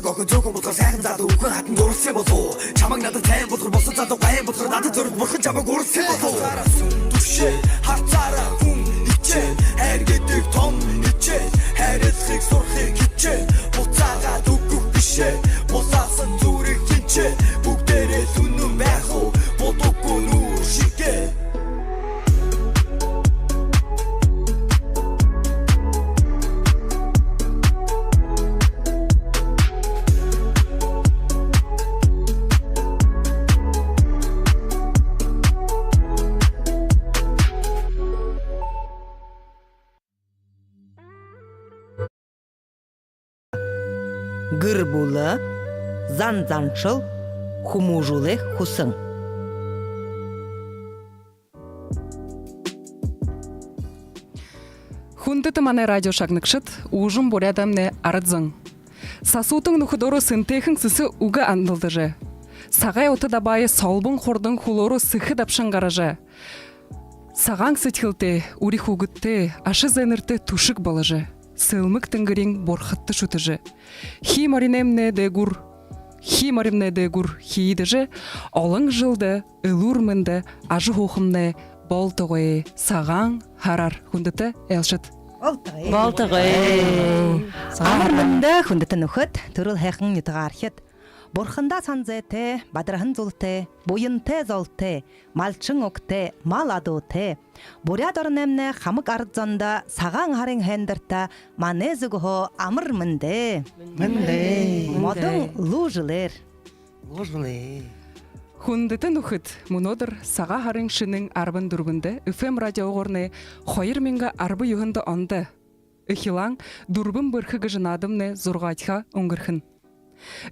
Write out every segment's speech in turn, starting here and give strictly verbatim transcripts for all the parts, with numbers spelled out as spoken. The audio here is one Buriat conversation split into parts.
Гохо зөөхөн бодхор сайхан зада үхэн хатан дурсан болоо. Чамаг надад сайн бодхор, бусад зада гайн бодхор, надад зориг бурхан чамаг урсан болоо. Харцаараа сүм түшээ, харцаараа хүн ичээ, хайр гэдэг том ичээ, хайрлахыг сурахыг хичээ, буцаагаад үгэх бишээ, бусаасан зүрэг хинчээ, бүгдээрээ түнэн байх уу, будуугүй нүүр шигээ. Гэр бүлэ, зан заншал, хүмүүжүүлэй хүсэн. Хүндэтэ манай радио шагнагшад, уужам буряадаймнай арад зон! Сасуутан нүхэдөөрөө сэнтэйхэн сэсэ үгэ андалдажа, сагай утад абаае солбон хурдан хүлөөрөө сэхэ дабшан гаража, сагаан сэдьхэлтэй, үри хүүгэдтэй, аша зээнэртэй түшэг боложо, сэлмэг тэнгэриин бурхадта шүтэжэ, хии моримнай дээгүүр, хии моримнай дээгүүр хиидэжэ, олон жэлдэ элүүр мэндэ, ажаһуухамнай болтогой. Сагаан һараар, хүндэтэ айлшад! Болтогой. Болтогой. Сагаан һараар. Амар мэндэ, хүндэтэ нүхэд, түрэл һайхан нютагаархид! Бурхандаа санзайтай, бадараһан зултай, буянтай золтой, малшан угтай, мал адуутай, Буряад ороноймнай хамаг арад зондо Сагаан һарын һайндэртэ манай зүгһөө амар мэндэ! Мэндэ! Модон луу жэлээр! Луу жэлээр! Хүндэтэ нүхэд, мүнөөдэр Сагаан һарын шэнын арбан дүрбэндэ ФМ радиогоорнай хоёр мянга арбан юһэндэ ондо эхилһэн «Дүрбэн бэрхэ» гэжэ наадамнай зургаадахи үнгэрхэнь.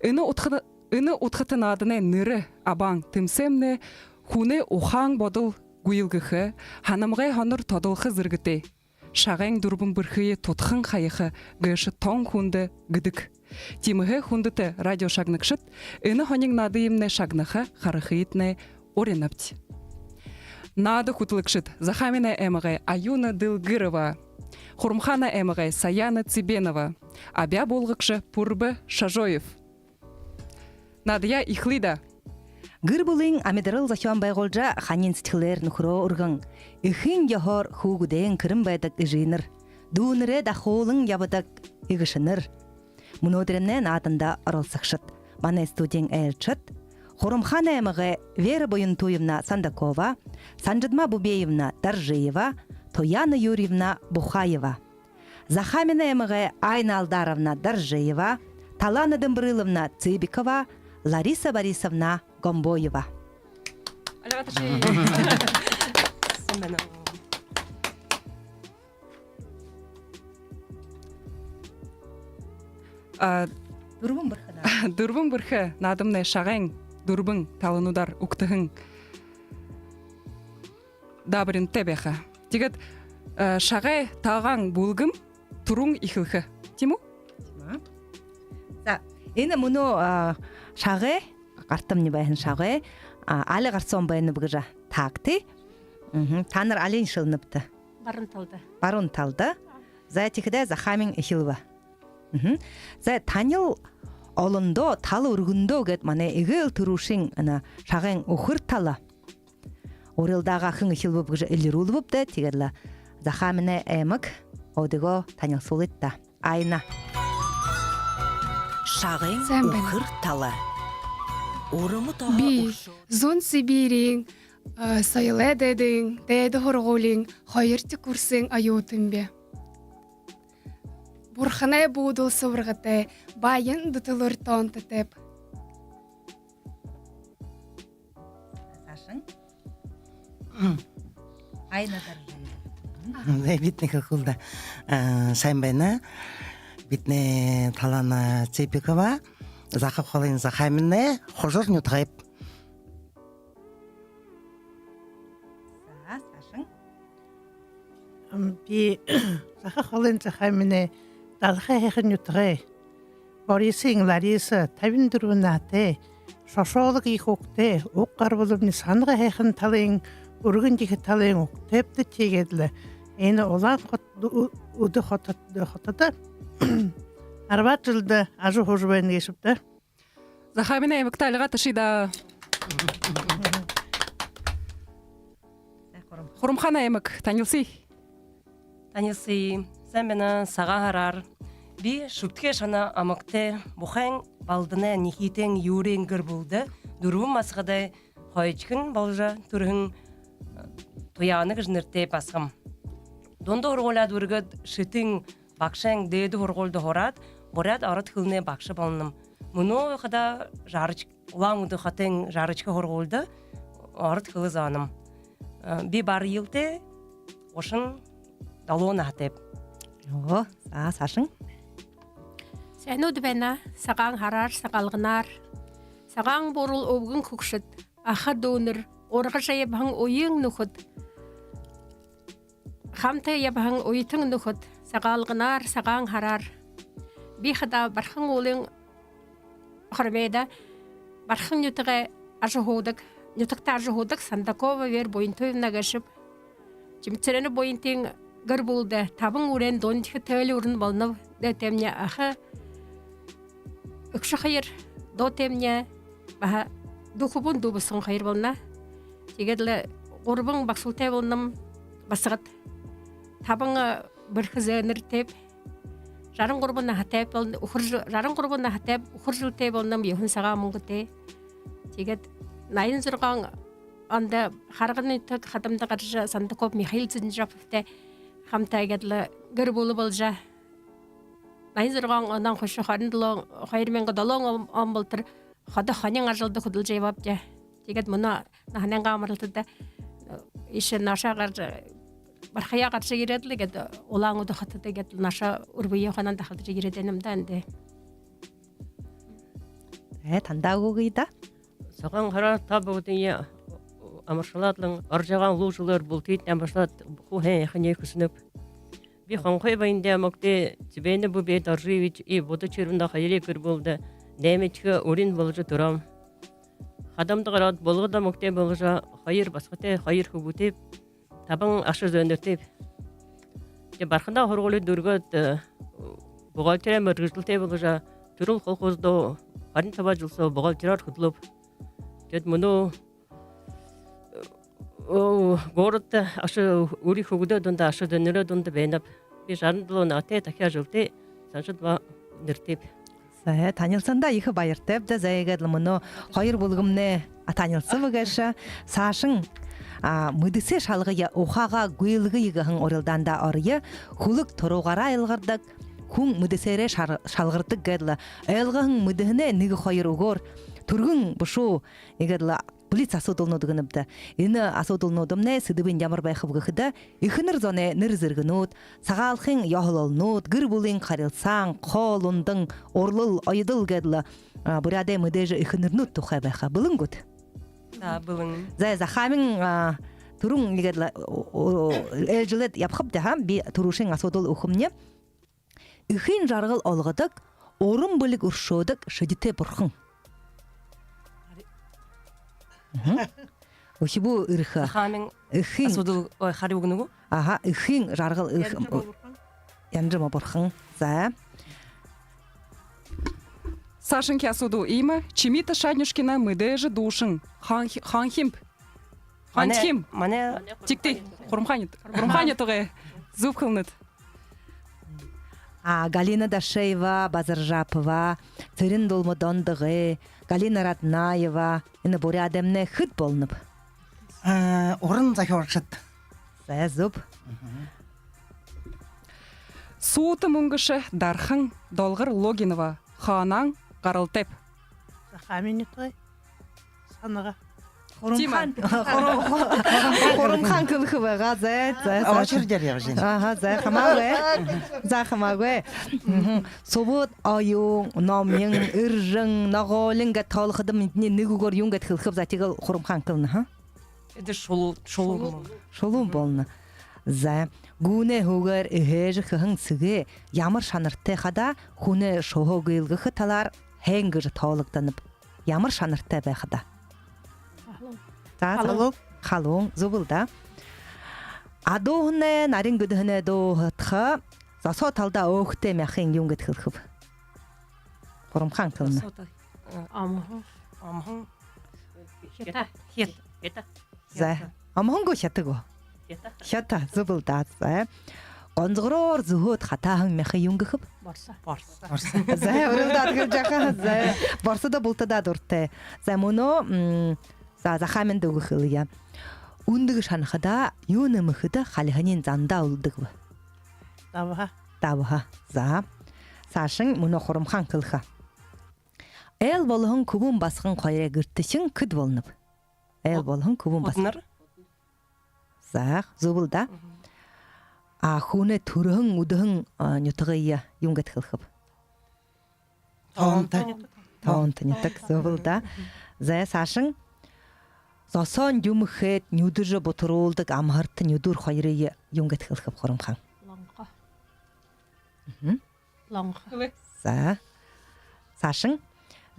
Энэ удха-, энэ удхата нааданай нэрэ абаһан тэмсээмнай хүнэй ухаан бодол гүйлгэхэ, һанамгай һонор тодолхо зэргэтэй. Шагайн дүрбэн бэрхые тутаһан һаяха гээшэ тон хүндэ гэдэг. Тиимэһээ, хүндэтэ радио шагнагшад, энэ һонин наадыемнай шагнаха, харахыетнай уринабди. Наада хүтэлэгшэд: Захааминай аймагай Аюна Дылгырова, Хурамхаанай аймагай Саяна Цыбенова, абяа буулгагша Пурба Шажоев. Наадаяа эхилэе даа. Гэр бүлын амидарал зохёон байгуулжа, ханин сэдьхэлээр нүхэрөө үргэн, эхын ёһоор хүүгэдэйнь хэрэн байдаг эжынэр, дүүнэрээ дахуулан ябадаг эгэшэнэр. Мүнөөдэрэй нааданда оролсогшод: манай студиин айлшад, Хурамхаанай аймагай Вера Буянтуевна Сандакова, Санжидма Бубеевна Доржиева, Туяна Юрьевна Бухаева. Захааминай аймагай Айна Алдаровна Доржиева, Талана Дымбрыловна Цыбикова, Лариса Борисовна Гомбоева. Альга таши. А, «Дүрбэн бэрхэ» наа-, «Дүрбэн бэрхэ» наадамнай шагайн дүрбэн талануудаар үгтэһэн даабаритай байха. Тиигээд, э, шагай таагаһан бүлгэм түрүүн эхилхэ. Тиимэ гү? Тиимэ. За, энэ мүнөө, а, шагай, гартамни байһан шагай, а, али гар соонь байнаб гэжэ таагты. Мгм. Таанар алиин шэлэнэбта? Баруун талада. Баруун талада. За, тиихэдээ Захаамин эхилбэ. Мгм. За, танил олондоо, тала үргэндөө гээд манай эгээл түрүүшын энэ шагайн үхэр тала. Урилдаагаа хэн эхилбэб гэжэ элирүүлбэб даа, тиигээд лэ Захааминай аймаг өөдыгөө танилсуулыт даа. Айна. Шагайн үхэр тала. Сайн байна. Урма тоһо. Би Зүүн Сибириин, э, соёлой дээдын дээдэ һургуулиин хоёрдохи курсын оюутан би. Бурханай буудал субаргатай, баян дүтэлүүр тоонтотойб. Саашань. Айна Доржиева. Зай, бидэнэй хэлхэл даа. А, сайн байна. Бидэнэй Талана Цыбикова, Захааминай, Захааминай Хужар нютагайб. За, саашань. Ам, би Захааминай, Захааминай Далахай һайхан нютагай Борисовна Лариса, табин дүрбэн наһатай, шошоолог ехэ угтай, уг гарбалнай Санага һайхан талын, үргэн ехэ талын угтайб даа, тиигээд лэ энэ Улаан-Хот-, Ү-, Үдэ хотод-, хотодо Арбаад жэлдэ ажаһуужа байна гээшэб даа. Захааминай аймагта альга ташая даа. Хурамхаанай аймаг, танилсая. Танилсая. Сайн байна, Сагаан һараар. Би Шүбдэхэй шанын аймагтай Бухайн Балданай Нихитэйн Юрын гэр бүлэдэ дүрбэн басагадай хойшонь боложо түрэһэн, э, Туяана гэжэ нэрэтэй басагам. Дунда һургуулияа дүүргээд, Шэтын багшын дээдэ һургуулида һураад, буряад, ород хэлэнэй багша болоном. Мүнөө хадаа Жарч-, Улаан-Үдэ хотын Жарчигай һургуулида ород хэлэ заанааб. Э, би Барилтай, гушан долоон наһатайб. Оо, за, саашань. Сайн байна, Сагаан һараар, Сагаалганаар. Сагаан буурал үбгэн хүгшэд, аха дүүнэр, ургажа ябаһан үеын нүхэд, хамта ябаһан үетэн нүхэд, Сагаалганаар, Сагаан һараар. Би хадаа Бархан уулын хормойдо Бархан нютагай ажаһуудаг, нютагта ажаһуудаг Сандакова Вера Буянтуевна гээшэб. Чимитцэрэнэй Буянтын гэр бүлэдэ табан үреэн дуунтаха тээли үрэнэ болоноб. Дээдээмни аха үхибүүд хоёр, доодоомни баһа дүү хүбүүн, дүү бусан хоёр болоно. Тиигээд лэ гурбан багшанартай болоном, басагад. Табан, э, бэрхэ зээнэртэйб. Жаран гурбан наһатайб болон үхэр жэ-, жаран гурбан наһатайб, үхэр жэлтэй болоном, юһэн сагаан мүнгэтэй. Тиигээд наян зургаан ондо Харгана нютаг Хадамда гаража, Сандаков Михаил Зинжаповтай хамта иигээд лэ гэр бүлэ боложо, наян зургаан онһоо хойшо хорин долоон, хоёр мянга долоон он, он болотор ходо хонин ажалда хүдэлжэ ябаабди. Тиигээд мүнөө наһанайнгаа амаралтада, э, иишээ наашаа гаража, Бархаяа гаража ерээд лэ, иигээд Улаан-Үдэ хотодо иигээд наашаа үргэн хонондо дахалдажа ерээд байнам даа, эндэ. Э, танда үгы даа. Сагаан һараар, та бүгэдэниие амаршалаад лэ, орожо байгаа луу жэлээр бултыетнай амаршалаад, хуу һайн һайханиие хүсэнэб. Би Хонхой-Баяндай аймагтай Цыбенов Бубей Доржиевич и Будачирова Наира хоёрой гэр бүлэдэ наймадахи үреэн боложо түрэһэн. Хадамда гараад, Булгад аймагтай боложо, хоёр басагатай, хоёр хүбүүтэй, табан аша зээнэртэйб. Тээ, Барханай һургуулиие дүүргээд, э, бухгалтериин мэргэжэлтэй боложо, түрэл колхоздо хорин табан жэл соо бухгалтерээр хүдэлөөб. Тиигээд мүнөө, э, городто аша, үри хүбүүдэй дунда, аша зээнэрэй дунда байнаб. Би жаран долоон наһатай, тахяа жэлтэй, Санжидова Нэртэб. За, танилсаһандаа ехэ баяртайб даа. За, иигээд лэ мүнөө хоёр бүлгэмнай, а, танилсаба гээшэ. Саашань, а, «Мэдэсэй шалгая, ухаагаа гүйлгэе» гэһэн урилдаанда ороё. Хүлэг туруугаараа илгардаг, хүн мэдэсээрээ шар-, шалгардаг гээд лэ, ойлгоһон мэдэһэнэй нэгэ-хоёр үгөөр түргэн бэшүү, иигээд лэ блиц асуудалнууд гэнэбди. Энэ асуудалнууднай сэдэбынь ямар байхаб гэхэдэ, эхэнэр зоной нэрэ зэргэнүүд, сагаалхын ёһололнууд, гэр бүлын харилсаан, хоол ундаа, урлал, оёдол гээд лэ, а, буряадай мэдээжэ эхэнэрнүүд тухай байха. Бэлэн гүт? За, бэлэн. За, Захаамин, а, түрүүн иигээд лэ, о, о, ээлжэлээд ябахабди, ха? Би түрүүшын асуудал үгэхэмни. Эхын жаргал олгодог, уран бэлиг үршөөдэг шэдитэй бурхан. Мгм. Үхибүү Эрхэ. Захаамин. Эхын асуудал, ой, харюу үгэнэ гү? Аха, эхын жаргал, эх-, Янжама бурхан. Янжама бурхан. За. Саашанхи асуудал иимэ: Чимита Шанюшкина мэдээжэ дуушан хаан хи-, хаан химб? Хаан химб? Манай, манай... Тиигты, Хурамхаанай, Хурамхаанай тугай. Зүб хэлэнэт. А, Галина Дашеева, Базаржапова, Цырен-Дулма Дондогой, Галина Раднаева, энэ буряадаймнай хэд болоноб? Э, уран зохёолшод. За, зүб. Мгм. Суута мүнгэшэ дархан Долгор Логинова хаанаа гаралтайб? Захаамин нютагай. Санагаа. Тиимэ. Хурамхаан, Хурам-, Хурамхаан хэлэхэ байгаа. За, за, за. Очередь ябажа байна. Аха, за, хамаагүй. За, хамаагүй. Мгм. Субууд, Оюун, Номин, Эржэн, Ногоолин гээд тоолоходо, эдэнэй нэгэ үгөөр юун гээд хэлэхэб, за, тиигээл Хурамхаан хэлэнэ, ха? Эдэ шулуу, шулуу. Шулуу. Шулуун болоно. За, гүүнэй һүүгээр эһээжэ хэһэн сэгээ ямар шанартай хадаа хүнэй шуһа гүйлгэхэ талаар һайн гэжэ тоологдоноб? Ямар шанартай байха даа? Халуун. За, за. Халуун. Халуун, зүб лэ даа. Адууһанай нарин гэдэһэнэй дууһатха, зосоо талада өөхтэй мяхыень юун гээд хэлэхэб? Хурамхаан хэлэнэ. Омһон. Омһон. Хята. Хята. Хята. За. Омһон гү, хята гү? Хята. Хята, зүб лэ даа. За. Гонзогороор зүһөөд хатааһан мяха юун гэхэб? Борсо. Борсо. За, урилдаад хэлэжэ яаха. За, борсодо бултадаа дуратай. За, мүнөө, м, за, захааминда үгэ хэлэе. Үндэр шанахада юунэй мэхэдэ халиһаниинь зандаа үлдэгб? Дабһа. Дабһа. За. Саашань мүнөө Хурамхаан хэлэхэ. Айл болоһон хүбүүн басаган хоёрой гэртэхин хэд болоноб? Айл болоһон хүбүүн басаган. Худанар. За, зүб лэ даа. А, хүнэй түрэһэн, үдэһэн, а, нютагые юун гээд хэлэхэб? Тоонто. Тоонто нютаг, зүб лэ даа. За, саашань. Зосоонь юумэ хээд, нюдэжэ бутаруулдаг амһарта нюдүүр хоёрые юун гээд хэлэхэб, Хурамхаан? Лонхо. Мгм. Лонхо. За. Саашань.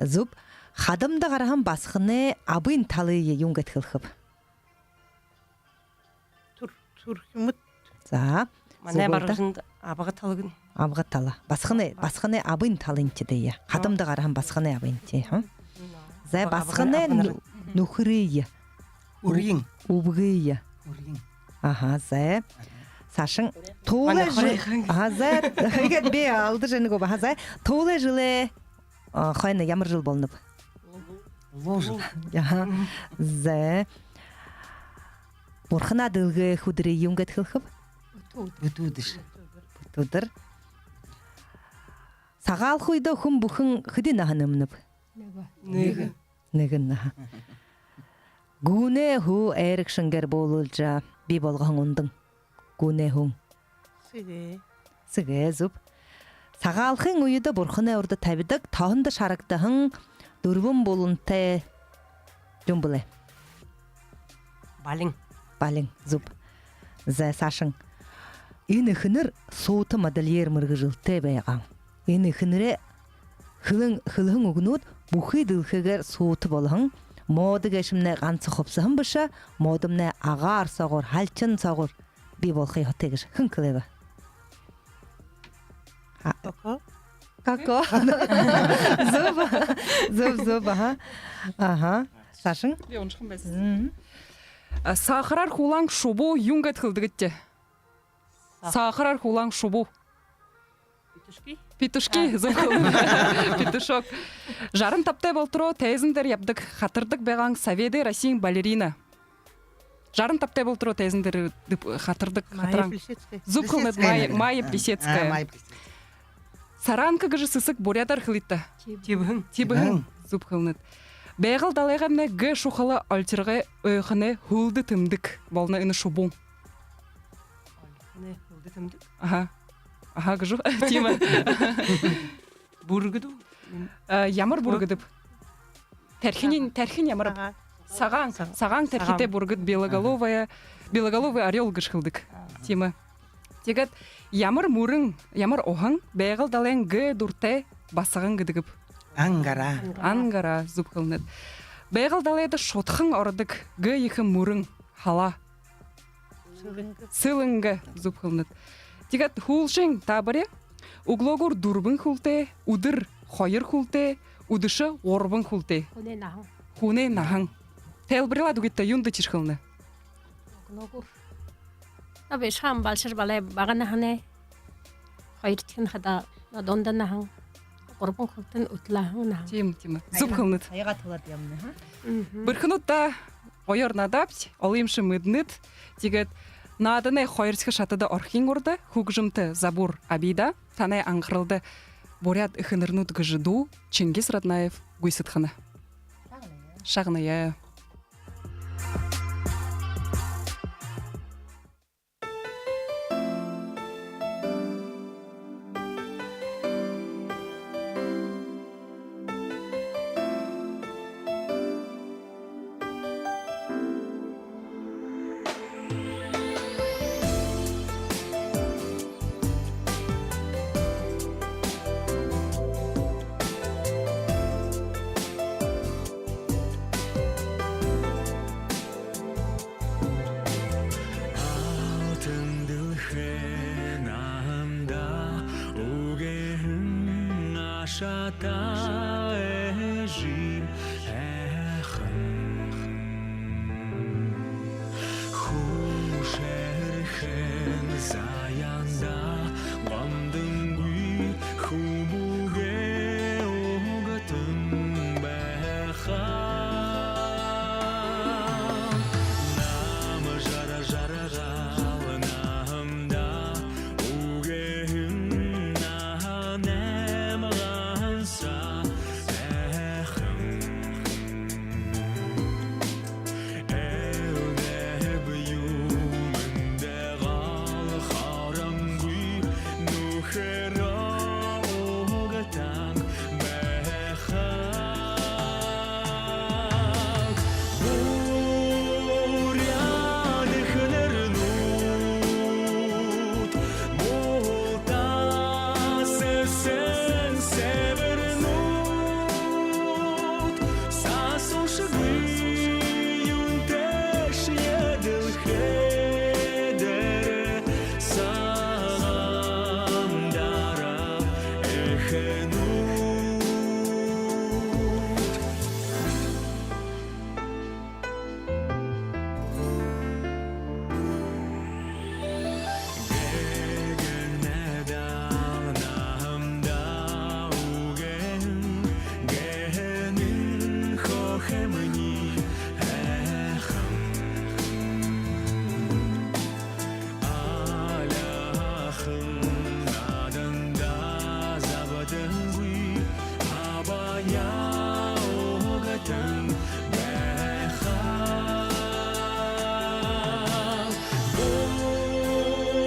Зүб. Хадамда гараһан басаганай абын талые юун гээд хэлэхэб? Түр-, түрхэмэд. За. Манай зүб лэ даа. Баргажанда абга тала гэнэ. Абга тала. Басаганай, басаганай абын талынь тиидэе. Хадамда гараһан басаганай абынь тии, ха? За, абга-, басаганай абга-, нү-, нүхэрые. Үргэн. Үбгые. Үргэн. Аха, за. Саашань. Туулай жэл-, аха, за. Иигээд би алдажа байнаб гү? Аха, за. Туулай жэлэй, а, хойно ямар жэл болоноб? Луу жэл. Аха. За. Бурханай дэлгэх үдэрые юун гээд хэлэхэб? Бүтүү үдэр. Бүтүү үдэр. Сагаалха үедэ хүн бүхэн хэды наһа нэмэнэб? Нэгэ. Нэгэ. Нэгэ наһа. Гүүнэй һү айраг шэнгеэр буулуулжа бии болгоһон үндэн. Гүүнэй һүн. Сэгээ. Сэгээ, зүб. Сагаалхын үедэ Бурханай урда табидаг, тоһондо шарагдаһан дүрбэн булантай юун бэлэй? Балин. Балин, зүб. За, саашань. Энэ эхэнэр суута модельер мэргэжэлтэй байгаа. Энэ эхэнэрэй хэлэн, хэлэһэн үгэнүүд бүхы дэлхэйгээр суута болоһон. Мода гээшэмнай ганса хубсаһан бэшэ, модамнай агаар соогуур, һалхин соогуур бии болохо ёһотой гэжэ хэн хэлээб? Ха. Коко. Коко. Зүб. Зүб, зүб, аха. Аха. Саашань. Би уншаха юм байна. Мгм. А, сахараар хуулаһан шубуу юун гээд хэлэдэг гээшэб? Сахараар хуулаһан шубуу. Петушки? Петушки, а, зүб хэлэнэт. Петушок. Жаран табатай болотороо тайзан дээрэ ябадаг, хатардаг байгаа Советэй Россиин балерина. Жаран табатай болотороо тайзан дээрэ дэб-, хатардаг, Майя хатаран. Плисецкая. Зүб хэлэнэт. Плисецкая. Майя, Майя, а, Плисецкая. А, Майя Плисецкая. Саранка гэжэ сэсэг буряадаар хэлыт даа. Тибэһэн. Тибэһэн. Тибэһэн. Зүб хэлэнэт. Байгал далайгаймнай гэ шухала олтирогой ойхоной һүлдэ тэмдэг болоно энэ шубуун. Ойхоной һүлдэ тэмдэг? Аха. Аха гэжэ. Тиимэ. Бүргэд гү? А, ямар бүргэдэб? Тархинь, тархинь ямар? Сагаан. Сагаан. Сагаан. Сагаан тархитай, сагаан, бүргэд, белоголовая, белоголовый орёл гэжэ хэлэдэг. А. Тиимэ. Тиигээд ямар мүрэн, ямар уһан Байгал далайн гэ дуратай басаган гэдэгб? Ангара. Ангара, зүб хэлэнэт. Байгал далайда шудхан ородог гэ ехэ мүрэн, һалаа. Сэлэнгэ. Сэлэнгэ, зүб хэлэнэт. Тиигээд һүүлшын таабари. Үглөөгүүр дүрбэн хүлтэй, үдэр хоёр хүлтэй, үдэшэ гурбан хүлтэй. Хүнэй наһан. Хүнэй наһан. Тайлбарилаад үгыт даа, юундэ тиижэ хэлэнэ? Үглөөгүүр. Наа, бишхан балшар балай бага наһанай. Хоёрдохинь хадаа дунда наһан. Гурбан хүлтэйнь үтэлһэн наһан. Тиимэ, тиимэ. Зүб хэлэнэт. Аяга тулаад ябана, ха? Мгм. Бэрхэнүүд даа, гоёор наадабди, олон юумэшье мэдэнэт. Тиигээд нааданай хоёрдохи шатада орохын урда хүгжэмтэ «Забуур Абида» танай анхаралда «Буряад эхэнэрнүүд» гэжэ дуу Чингис Раднаев гүйсэдхэнэ. Шагная. Шагная. Шатаа эжы һайхан. Хүшэрхэн заяанда гомдонгүй хүбүүгээ угтан байха. Намжар жаргал намда үгэн, наһа наймаганса һайхан. Элдэб юумэндэ гол хоронгүй нүхэрөө угтан байха. Буряад эхэнэрнүүд, булта сэсэн сээбэрнүүд, сасуушагүй юунтэйшье дэлхэй дээрэ Сагаан Дара эхэнүүд. Гэгэнэдэл намда үгэн, гэгэнын хохемни һайхан. Аляахан нааданда забдангүй абаяа угтан байха.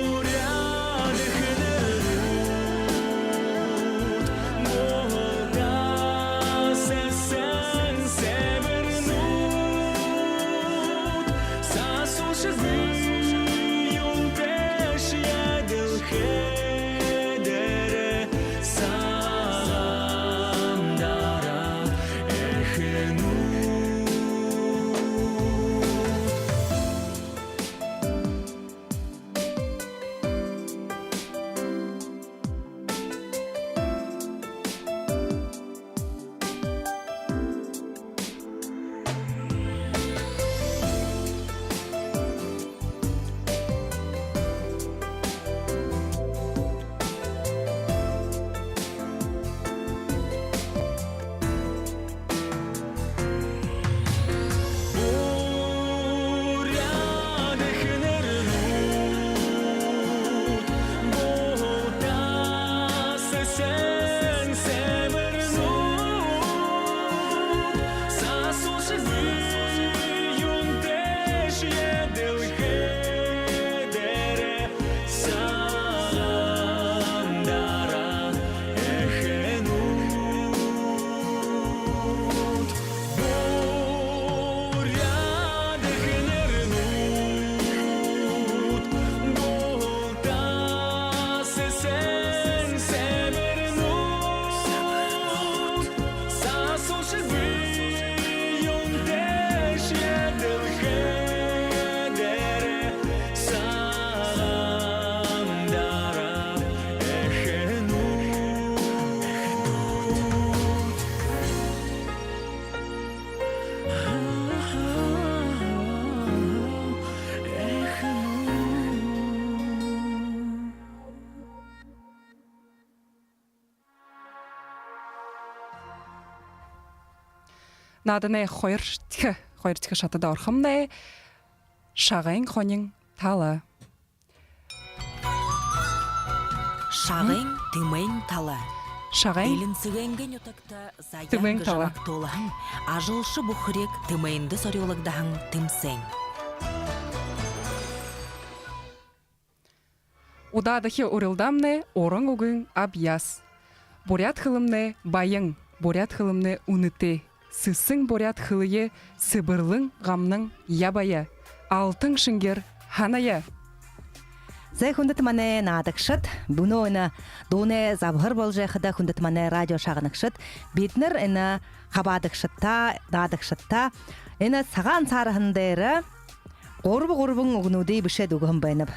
Буряад эхэнэрнүүд, булта сэсэн сээбэрнүүд, сасуушагүй юунтэйшье дэлхэй дээрэ Сагаан Дара эхэнүүд. Буряад эхэнэрнүүд, булта сэсэн сээбэрнүүд, сасуушагүй юунтэйшье дэлхэй дээрэ Сагаан Дара эхэнүүд. Буряад эхэнэрнүүд, булта сэсэн сээбэрнүүд, сасуушагүй юунтэйшье дэлхэй дээрэ Сагаан Дара эхэнүүд. Нааданай хоёрдохи, хоёрдохи шатада орохомнай. Шагайн хонин тала. Шагайн тэмээн тала. Шагайн Элинсэгэй нютагта Заяан тэмээн гэжэ тала магтуулһан ажалша бүхэриг тэмээндэ зорюулагдаһан тэмсээн. Удаадахи урилдаамнай уран үгын абьяас. Буряад хэлэмнай баян, буряад хэлэмнай үнэтэй. Сэсэн буряад хэлэеэ сэбэрлэн гамнан ябая. Алтан шэнгеэр һаная. Зай, хүндэтэ манай наадагшад, мүнөө энэ дуунай забһар боложо байхада, хүндэтэ манай радио шагнагшад, бидэнэр энэ хабаадагшадта, наадагшадта энэ сагаан саарһан дээрэ гурба-гурбан үгэнүүдые бэшээд үгэһэн байнаб.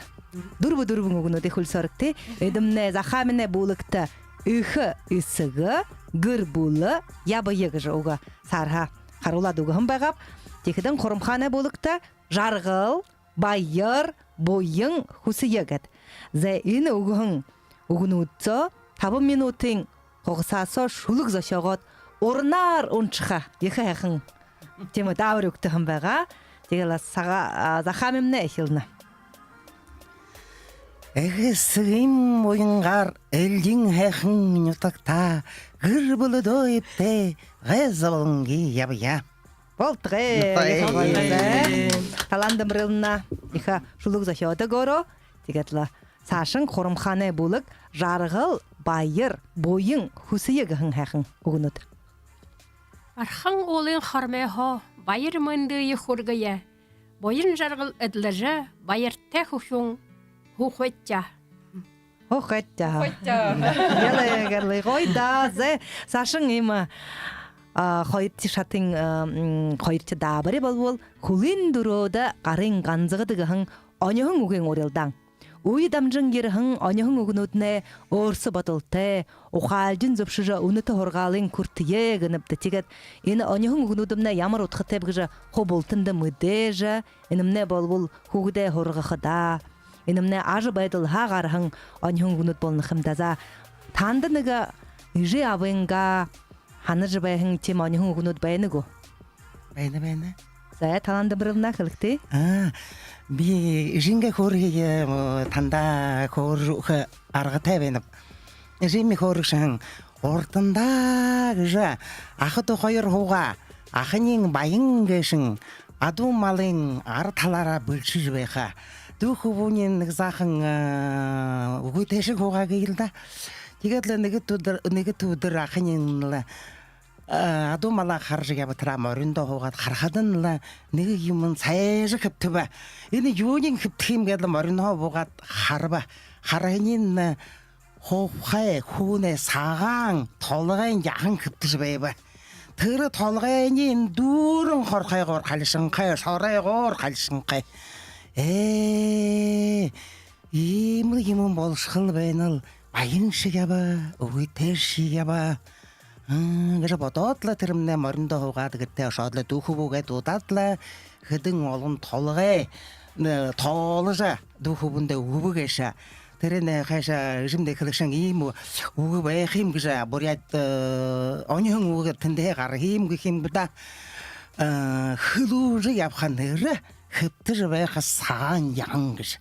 Дүрбэ-дүрбэн үгэнүүдые, хүлисөөрэгты. Эдэмнай Захааминай бүлэгтэ эхэ, эсэгэ, гэр бүлэ ябая гэжэ үгэ саарһаа харуулаад үгэһэн байгааб. Тиихэдэнь Хурамхаанай бүлэгтэ жаргал, баяр, буян хүсэе гээд. Зай, энэ үгэһэн үгэнүүдтэ табан минутын хугасаа соо шүлэг зохёогоод, урнаар уншаха ехэ һайхан тиимэ даабари үгтэһэн байгаа. Тиигээл Сагаа-, а, Захааминамнай эхилнэ. Эгэсэгын буянгаар элдин һайхан нютагтаа гэр бүлэдөө эбтэй гай зоболонгүй ябая. Болтогой. Болтогой. Ехэ гоё. Талаан Дамбриловна, ехэ шүлэг зохёодог өөрөө. Тиигээд лэ саашань Хурамхаанай бүлэг жаргал, баяр, буян хүсэе гэһэн һайхан үгэнүүд. Бархан уулын хормойһоо баяр мэндые хүргэе. Буян жаргал эдлэжэ, баяртай хүхюун һуухайтаа. Һуухайтаа. Һуухайтаа. Ялай, ялай, гоё даа. Зай, саашань иимэ, а, хоёрдохи шатын, а, м, хоёрдохи даабари болбол «Хүлынь дүрөөдэ, гарын ганзагада» гэһэн оньһон үгын урилдаан. Үе дамжан ерэһэн оньһон үгэнүүднай өөрсэ бодолтой, ухаалдин зүбшэжэ, үнэтэ һургаалынь хүртэе гэнэбди. Тиигээд энэ оньһон үгэнүүдэмнай ямар удхатайб гэжэ хуу бултанда мэдээжэ, энэмнай болбол хүүгэдэй һургахадаа, энэмнай ажабайдалһаа гараһан оньһон үгэнүүд болоно ха юм даа. За, танда нэгэ эжы абынгаа һанажа байһан тиимэ оньһон үгэнүүд байна гү? Байна, байна. Зай, Талаан Дамбриловна, хэлэгты. А, би эжынгээ хөөрһые, э, танда хөөрэжэ үгэхэ аргатай байнаб. Эжымни хөөрэгшэ һэн: «Урдандаа, — гэжэ, — аха дүү хоёр һуугаа, ахань баян гээшэнь адуу малай ара талаараа бэлшэжэ байха. Дүү хүбүүниинь нэгэ заахан, э, үгытэйшэг һуугаа», — гээл даа. Тиигээд лэ нэгэтэ үдэр, нэгэтэ үдэр ахань лэ, э, адуу малаа хаража ябатараа мориндоо һуугаад харахадань лэ, нэгэ юумэн сайжа хэбтэбэ. «Энэ юуниинь хэбтэхэм?» гээд лэ мориндоо буугаад хараба. Хараһаниинь, э, хуухай, хүнэй сагаан толгойн яһан хэбтэжэ байба. Тэрэ толгойень дүүрэн хорхойгоор халишанхай, шоройгоор халишанхай. «Ээ, иимэл юумэн болошохол байнал, баяншье ябаа, үгытэйшье ябаа», — гэжэ бодоод лэ, тэрэмнай мориндоо һуугаад, гэртээ ошоод лэ, дүү хүбүүгээ дуудаад лэ, хэдэн олон толгой, э, тооложо, дүү хүбүүндээ үгэбэ гээшэ. Тэрэнээ хайшаа эжымни хэлэгшэ һэн: «Иимэ үгэ байха юм гэжэ, буряад, э, оньһон үгэ тэндэһээ гараха юм гэхэ юм бэ даа. Э, хэлүүжэ ябаха нэрэ хэбтэжэ байха сагаан яһан» гэжэ.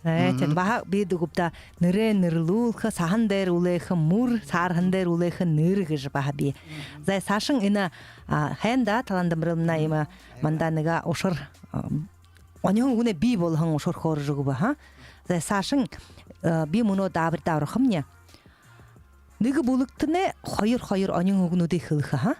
Зай, тиигээд баһа би дуугаб даа: нэрээ нэрлүүлхэ, саһан дээрэ үлээхэ мүр, саарһан дээрэ үлээхэ нэрэ гэжэ баһа би. Зай, саашань энэ, а, һайн даа, Талаан Дамбриловна, иимэ манда нэгэ ушар, а, оньһон үгэнэй бии болоһон ушар хөөрэжэ үгөө, ха? Зай, саашань, э, би мүнөө даабаридаа орохомни. Нэгэ бүлэгтэнь хоёр-хоёр оньһон үгэнүүдые хэлэхэ, ха?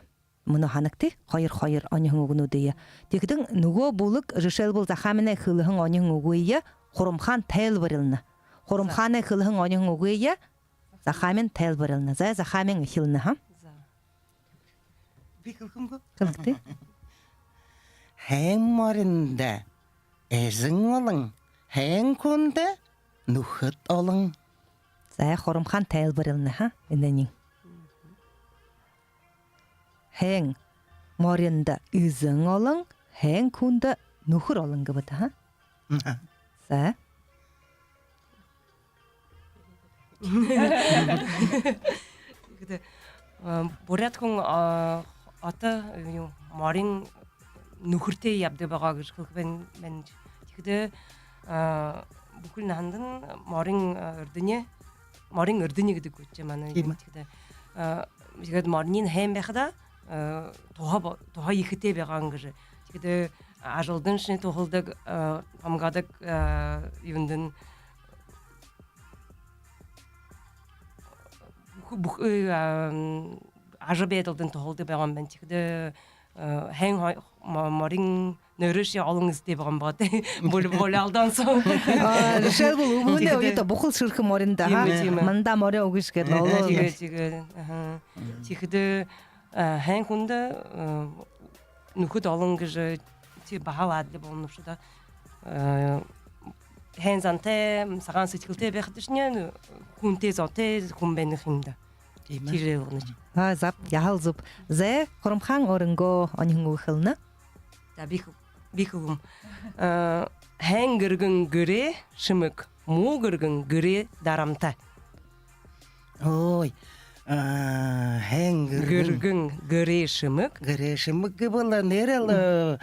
Мүнөө һанагты, хоёр-хоёр оньһон үгэнүүдые. Тиихэдэнь нүгөө бүлэг, жэшээлбэл, Захааминай хэлэһэн оньһон үгые Хурамхаан тайлбарилна. Хурамхаанай хэлэһэн оньһон үгые Захаамин тайлбарилна. Зай, Захаамин эхилнэ, ха? За. Би хэлэхэм гү? Хэлэгты. Һайн мориндо эзэн олон, һайн хүндэ нүхэд олон. Зай, Хурамхаан тайлбарилна, ха, энээниие. Һайн мориндо эзэн олон, һайн хүндэ нүхэр олон гэбэт, ха? Мгм. Зай. Тиихэдэ, а, буряад хүн, а, одоо, юу, морин нүхэртэй ябадаг байгаа гэжэ хэлэхэ байна, байна. Тиихэдэ, а, бүхэли наһандань морин, а, эрдэни, морин эрдэни гэдэг гү, тиимэ, манай. Тиимэ. Тиихэдэ, а, тиигээд мориниинь һайн байхада, а, туһа бо-, туһа ехэтэй байгаа гэжэ. Тиихэдэ ажалдань шни туһалдаг, а, хамгадаг, а, юундань, бүхэ-, бүхэ-, э, ам, ажабайдалдань туһалдаг байгаа юм байна. Тиихэдэ, э, һайн хо-, мо-, морин нэрыешье олон эзэтэй байгаа юм байна. Бол-, болёолдоон соо. А, жэшээлбэл, үбһэнэй үедэ бүхэл шэрхэ морин даа, ха? Тиимэ, тиимэ. Манда морин үгыш гээд лэ, олон. Тиигээ, тиигээ. Аха. Тиихэдэ, э, һайн хүндэ, э, нүхэд олон гэжэ, тии, баһал адли болоно бшуу даа. Э, һайн зантай, сагаан сэдьхэлтэй байхадашни, хүнтэй зонтой хүн байна ха юм даа. Тиимэ. Тиижэ ойлгоно. А, зай, яһала зүб. Зай, Хурамхаан, өөрынгөө оньһон үгэ хэлэнэ. За, би хэ-, би хэлэхэм. А, һайн гэргэн гэрэй шэмэг, муу гэргэн гэрэй дарамта. Ой, а, һайн гэргэн. Гэргэн гэрэй шэмэг. Гэрэй шэмэг гэбэл нээрэл, э,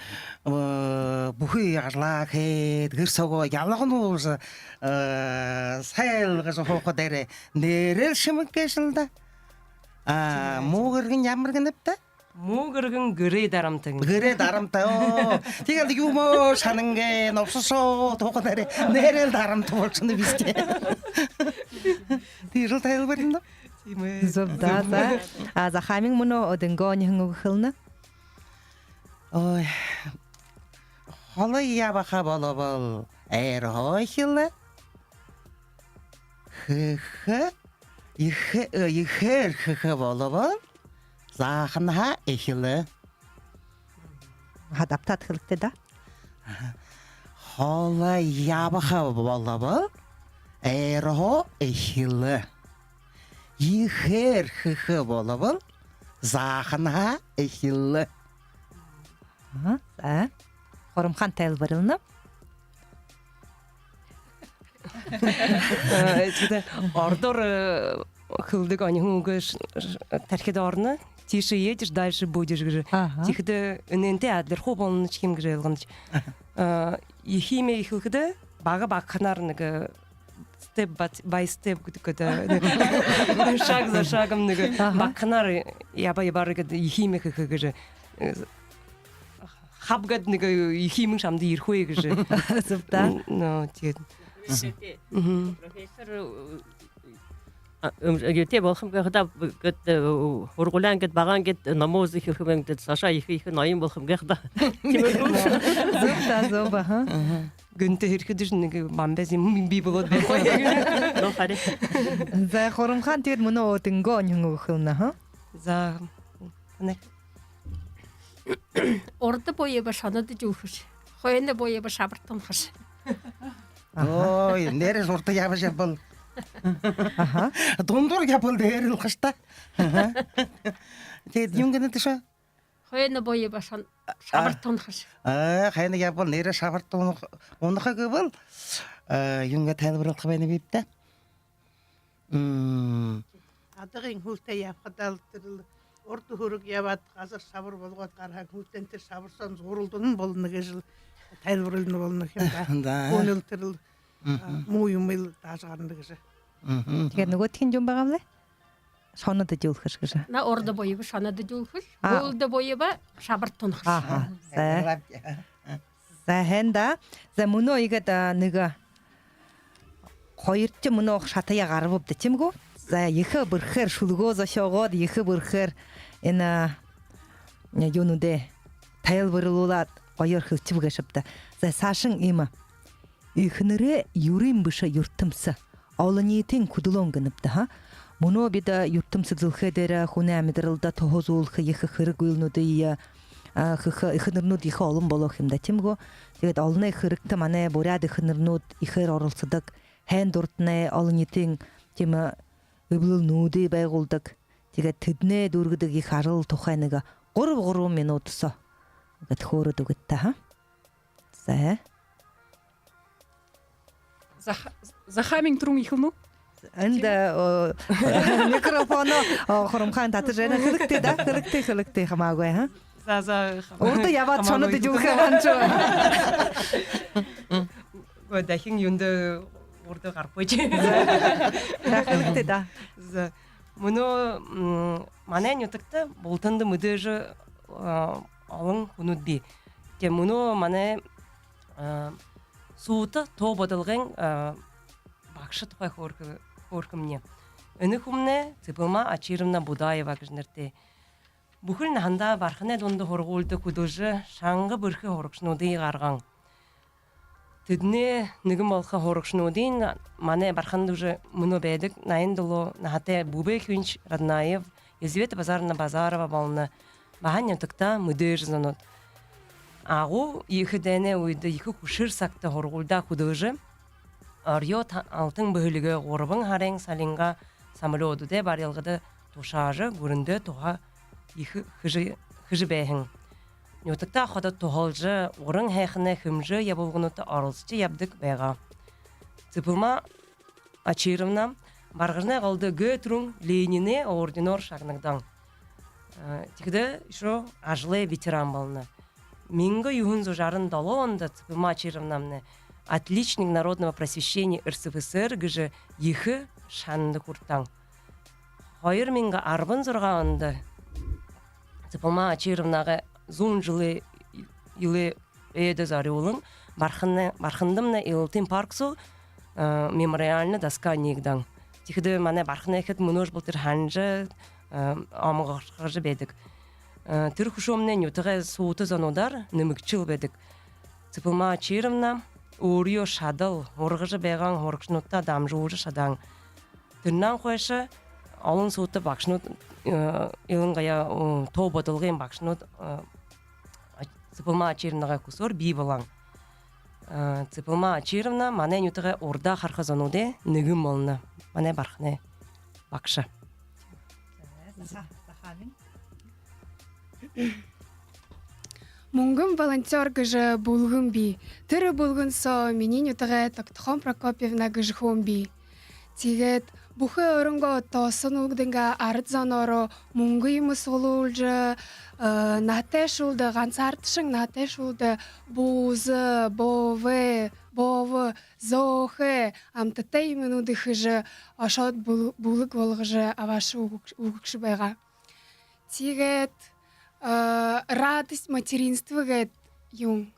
э, бүхы ажалаа хээд, гэр соогоо ялгануужа, э, сайлгажа һууха дээрээ нээрэл шэмэг гээшэл даа. А, муу гэргэн ямар гэнэбта? Муу гэргэн гэрэй дарамта гэнэ. Гэрэй дарамта, оо. Тиигээл юумэ шанангүй, нобшошоод һууха дээрээ нээрэл дарамта болошоно бэшэ гү. Тиижэл тайлбарилна. Тиимэ. Зүб даа, зай. А, Захаамин, мүнөө өөрынгөө оньһон үгэ хэлэнэ. Ой. Холо ябаха болобол, ойроһоо эхилэ. Хэхэ, ехэ-, э, ехээр хэхэ болобол, зааханһаа эхилэ. Хадаа абтаад хэлэгты даа. Аха. Холо ябаха болобол, ойроһоо эхилэ. Ехээр хэхэ болобол, зааханһаа эхилэ. Аха, зай. Хурамхаан, тайлбарилна. А, тиигээд ородоор, э, хэлэдэг оньһон үгэ ш-, ш-, тархида ороно. Тише едешь, дальше будешь гэжэ. Аха. Тиихэдэ энээнтэй адлирхуу болоно шэхэ юм гэжэ ойлгоно. А, ехэ юумэ эхилхэдэ бага багаһаар нэгэ step by, by step гэдэг гээд, шаг за шагом нэгэ багаһаар ябаа ябаар гээд ехэ юумэ хэхэ гэжэ. Э, хаб гээд нэгэ ехэ юумэн шамда ерэхэ гэжэ. Зүб даа. М, но, тиигээд. Профессор, э, а, м, юутэй болохом гэхэдэ, гээд, э, һургуулиин гээд, багаһаан гээд, номоо үзэхэ хэрэгтэй юм гээд, саашаа ехэ ехэ ноён болохом гэхэдэ. Зүб даа, зүб, аха. Гэнтэ ерэхэдэшни нэгэ бамбай зэмэн бии болоод байха. Но, харин. Зай, Хурамхаан, тиигээд мүнөө өөрынгөө оньһон үгэ хэлэнэ, аха. За, ханай. Урда буяба шоно дажуулхаш, хойно буяба шабарта унахаш. Аха. Ой, нээрээ урда ябажа ябабал. Аха. Дундуур ябабал нээрээ унахаш даа. Аха. Тиигээд юун гэнэ тиишээ? Хойно буяба шон-, а, шабарта унахаш. А, хойно ябабал нээрээ шабарта унах-, унаха гэбэл, а, юун гээд тайлбарилха байнабиб даа. М. Адагын һүүлтэй ябахадаа лэ тэрэл урда һүрэг ябаад, газар шабар болгоод гараһан һүүлтэйнь тэрэ шабар соонь зууралдаһан болоно гэжэл тайлбарилна болоно юм даа. Да. Үнэл тэрэл, а, муу юумэл даажа гарана гэжэ. Мгм. Тиигээд нүгөөдхинь юун байгааб лэ? Шоно дажуулхаш гэжэ. На, урда буяба шоно дажуулхаш, а, һүүлдэ буяба шабарта унахаш. Аха. Зай. Зай, һайн даа. Зай, мүнөө иигээд, а, нэгэ хоёрдохи мүнөө шатаяа гарабабди, тиимэ гү? Зай, ехэ бэрхээр шүлэгөө зохёогоод, ехэ бэрхээр энэ, а, юунүүдые тайлбарилуулаад, гоёор хэлэшэбэ гээшэбди. Зай, саашань иимэ. Эхэнэрэй юрын бэшэ юртэмсэ. Олониитын хүдэлөөн гэнэбди, ха. Мүнөө бидэ юртэмсэ дэлхэй дээрэ хүнэй амидаралда туһа үзүүлхэ ехэ хэрэг үйлэнүүдые, а, хэхэ эхэнэрнүүд ехэ олон болоо юм даа, тиимэ гү? Тиигээд олоной хэрэгтэ манай буряад эхэнэрнүүд ехээр оролсодог, һайн дуртанай, олониитын, тиимэ, эблэлнүүдые байгуулдаг. Тиигээд тэдэнэй дүүргэдэг ехэ ажал тухай нэгэ гурба-гурбан минута соо гээд хөөрөөд үгыт даа, ха. Зай. Зах-, Захаамин түрүүн эхилнэ гү? Эндэ, о, микрофоноо, о, Хурамхаан татажа байна. Хэлэгты даа, хэлэгты, хэлэгты, хамаагүй, ха? За, за, хамаагүй. Урда ябаад шоно дажуулха юм шуу. Үгы, дахин юундэ урда гарахагүйш. За, хэлэгты даа. За. Мүнөө, м, манай нютагта бултанда мэдээжэ, а, олон хүнүүд бии. Тээ, мүнөө манай, а, суута тоо бодолгын, а, багша тухай хөөрхэ-, хөөрхэмни. Энэ хүмнай Цыпилма Очировна Будаева гэжэ нэрэтэй. Бүхэли наһандаа Барханай дунда һургуулида хүдэлжэ, шанга бэрхэ һурагшануудые гаргаһан. Тэдэнэй нэгэн болохо һурагшануудынь манай Барханда уже мүнөө байдаг, наян долоо наһатай Бүбэхинч Раднаев, Елизавета Базаровна Базарова болоно. Баһа нютагтаа мэдээжэ зонууд. Агуу ехэ дайнай үедэ ехэ хүшэр сагта һургуулидаа хүдэлжэ, орёо та-, алтан бэһэлигээ гурбан һарын салингаа самолёдуудай барилгада тушаажа, гүрэндээ туһа ехэ хэжэ, хэжэ байһан. Нютагтаа ходо туһалжа, уран һайханай хэмжээ ябуулгануудта оролсожо ябадаг байгаа. Цыпылма Очировна Баргажанай голдо Г түрүүн Ленинэй орденоор шагнагдаһан. Э, тиихэдэ үшөө ажалай ветеран болоно. Мянга юһэн зуун жаран долоон ондо Цыпылма Очировнамнай «Отличник народного просвещения РСФСР» гэжэ ехэ шанада хүртэһэн. Хоёр мянга арбан зургаан ондо Цыпылма Очировнагай зуун жэлэй, жэлэй ойдо зорюулан Бархана-, Бархандамнай Илалтын парк соо, э, мемориальна доска нээгдэһэн. Тиихэдэ манай Барханай эхэ мүнөөшье болотор һанажа, э, омогорхожо байдаг. Э, тэрэ хүшөөмнай нютагай суута зонуудаар нэмэгшэл байдаг. Цыпылма Очировна өөрынгөө шадал, һургажа байгаа һурагшадаа дамжуулжа шадаһан. Тэрэнһээ хойшо олон суута багшанууд, э, илангаяа, м, тоо бодолгын багшанууд, э, Цыпылма Очировнагай хүсөөр бии болоһон. Э, Цыпылма Очировна манай нютагай урдаа хараха зонуудай нэгэн болоно. Манай Барханай багша. «Мүнгэн волонтёр» гэжэ бүлгэм бии. Тэрэ бүлгэн соо минии нютагай Тогтохон Прокопьевна гэжэ хүн бии. Тиигээд бүхы өөрынгөө тоосон үгдэнгэ арад зоноороо мүнгэ юумэ суглуулжа, э, наһатайшуулда, гансаардашан наһатайшуулда бууза, боовэ, боовэ, зөөхэй, амтатай юумэнүүдые хэжэ, ошоод бүл-, бүлэг болгожо абаашажа үгэгш-, үгэгшэ байгаа. Тиигээд, э, «Радость материнства» гээд юун.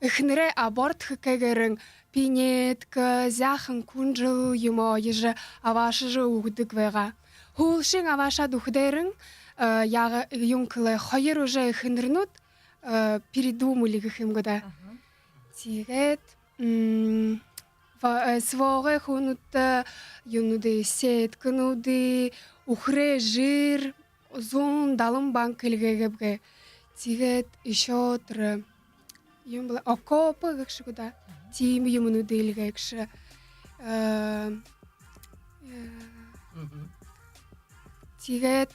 Эхэнэрэй аборт хэхэгээрээ пинетка, зяахан хүнжэл юумэ оёжо, абаашажа үгэдэг байгаа. Һүүлшын абаашаад үгэхэдээрээ, э, яагаа, юун гэлээ, хоёр уже эхэнэрнүүд, э, передумали гэхэ юм гү даа. Аха. Тиигээд, м, ва-, э, СВО-гой хүнүүдтэ юунүүдые, сеткануудые, үхэрэй жэр, зуун далан банк эльгээгээб гээ. Тиигээд үшөө тэрэ, юун бэлэй, окопы гэхэ гү даа. Тиимэ юумэнүүдые эльгээгшэ. Э, э, тиигээд,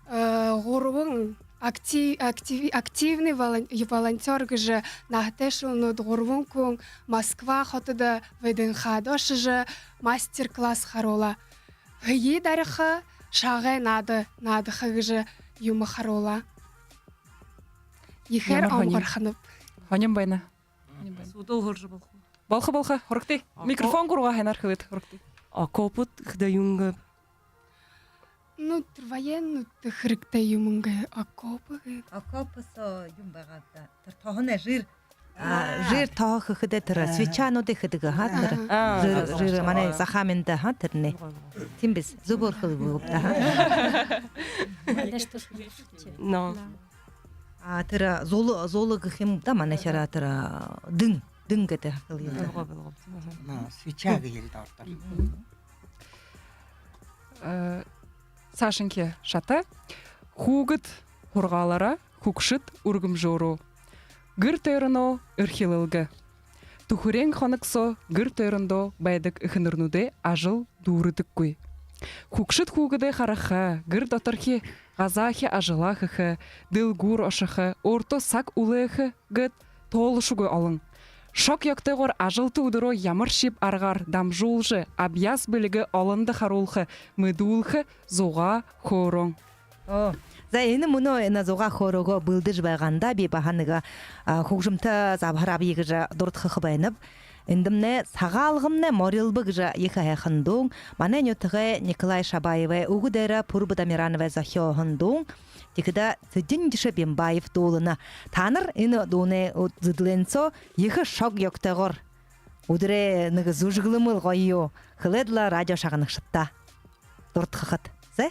э, гурбан актив-, активи-, активный волон-, волонтёр гэжэ наһатайшуулнууд гурбан хүн Москва хотодо ВДНХ-да ошожо, мастер-класс харуулаа. Һэеы дариха, шагай наада наадаха гэжэ юумэ харуулаа. Ехээр омогорхоноб. Ямар һонин. Һонин байна. Һонин байна. Асуудал һуража болохо гү? Болохо, болохо. Һурагты. Око-, микрофон гургаа һайнаар хэлээд һурагты. Окопууд гэхэдэ юун гээб? Ну, тэрэ военнуудта хэрэгтэй юумэн гээ, окопы гээ. Окопы соо юун байгаа даа. Тэрэ тоһоной жэр. А, жэр тоһо хэхэдээ тэрэ, а, свечануудые хэдэг, аха, тэрэ. А, жэр, а, жэр, а, манай, а, захааминда, аха, тэрэнэй. Тиимэ бэзэ, зүбөөр хэлэбэбди, аха. Но. А, тэрэ зула, зула гэхэ юм даа, манайшаараа тэрэ дэн, дэн гэдэг хэлэе даа. Ойлгоо, ойлгоо. Но, свеча гэхэ юм даа ородоор. Э, саашанхи шата. Хүүгэд һургаалаараа, хүгшэд үргэмжөөрөө. Гэр тойроноо эрхилэлгэ. Түхэреэн хоног соо гэр тойрондоо байдаг эхэнэрнүүдэй ажал дүүрэдэггүй. Хүгшэд хүүгэдээ хараха, гэр доторхи газаахи ажалаа хэхэ, дэлгүүр ошохо, өөртөө саг үлээхэ гээд тоолошогүй олон. Шог ёгтойгоор ажалта үдэрөө ямаршьеб аргаар дамжуулжа, абьяас бэлигээ олондо харуулха, мэдүүлхэ зугаа хөөрөөн. Оо. За, энэ мүнөө энэ зугаа хөөрөөгөө бэлдэжэ байгаанда би баһа нэгэ, а, хүгжэмтэ забһар абая гэжэ дурадхаха байнаб. Эндэмнай «Сагаалгамнай морилбо» гэжэ ехэ һайхан дуун. Манай нютагай Николай Шабаевай, үгэ дээрэ Пурба Дамирановай зохёоһон дуун. Тиихэдэ Цэдэн-Жэшэ Бимбаев дуулана. Таанар энэ дуунай зэдэлэн соо ехэ шог ёгтойгоор, үдэрэй нэгэ зүжэглэмэл гоёор хэлээд лэ радио шагнагшадта дурадхахат. Зэ?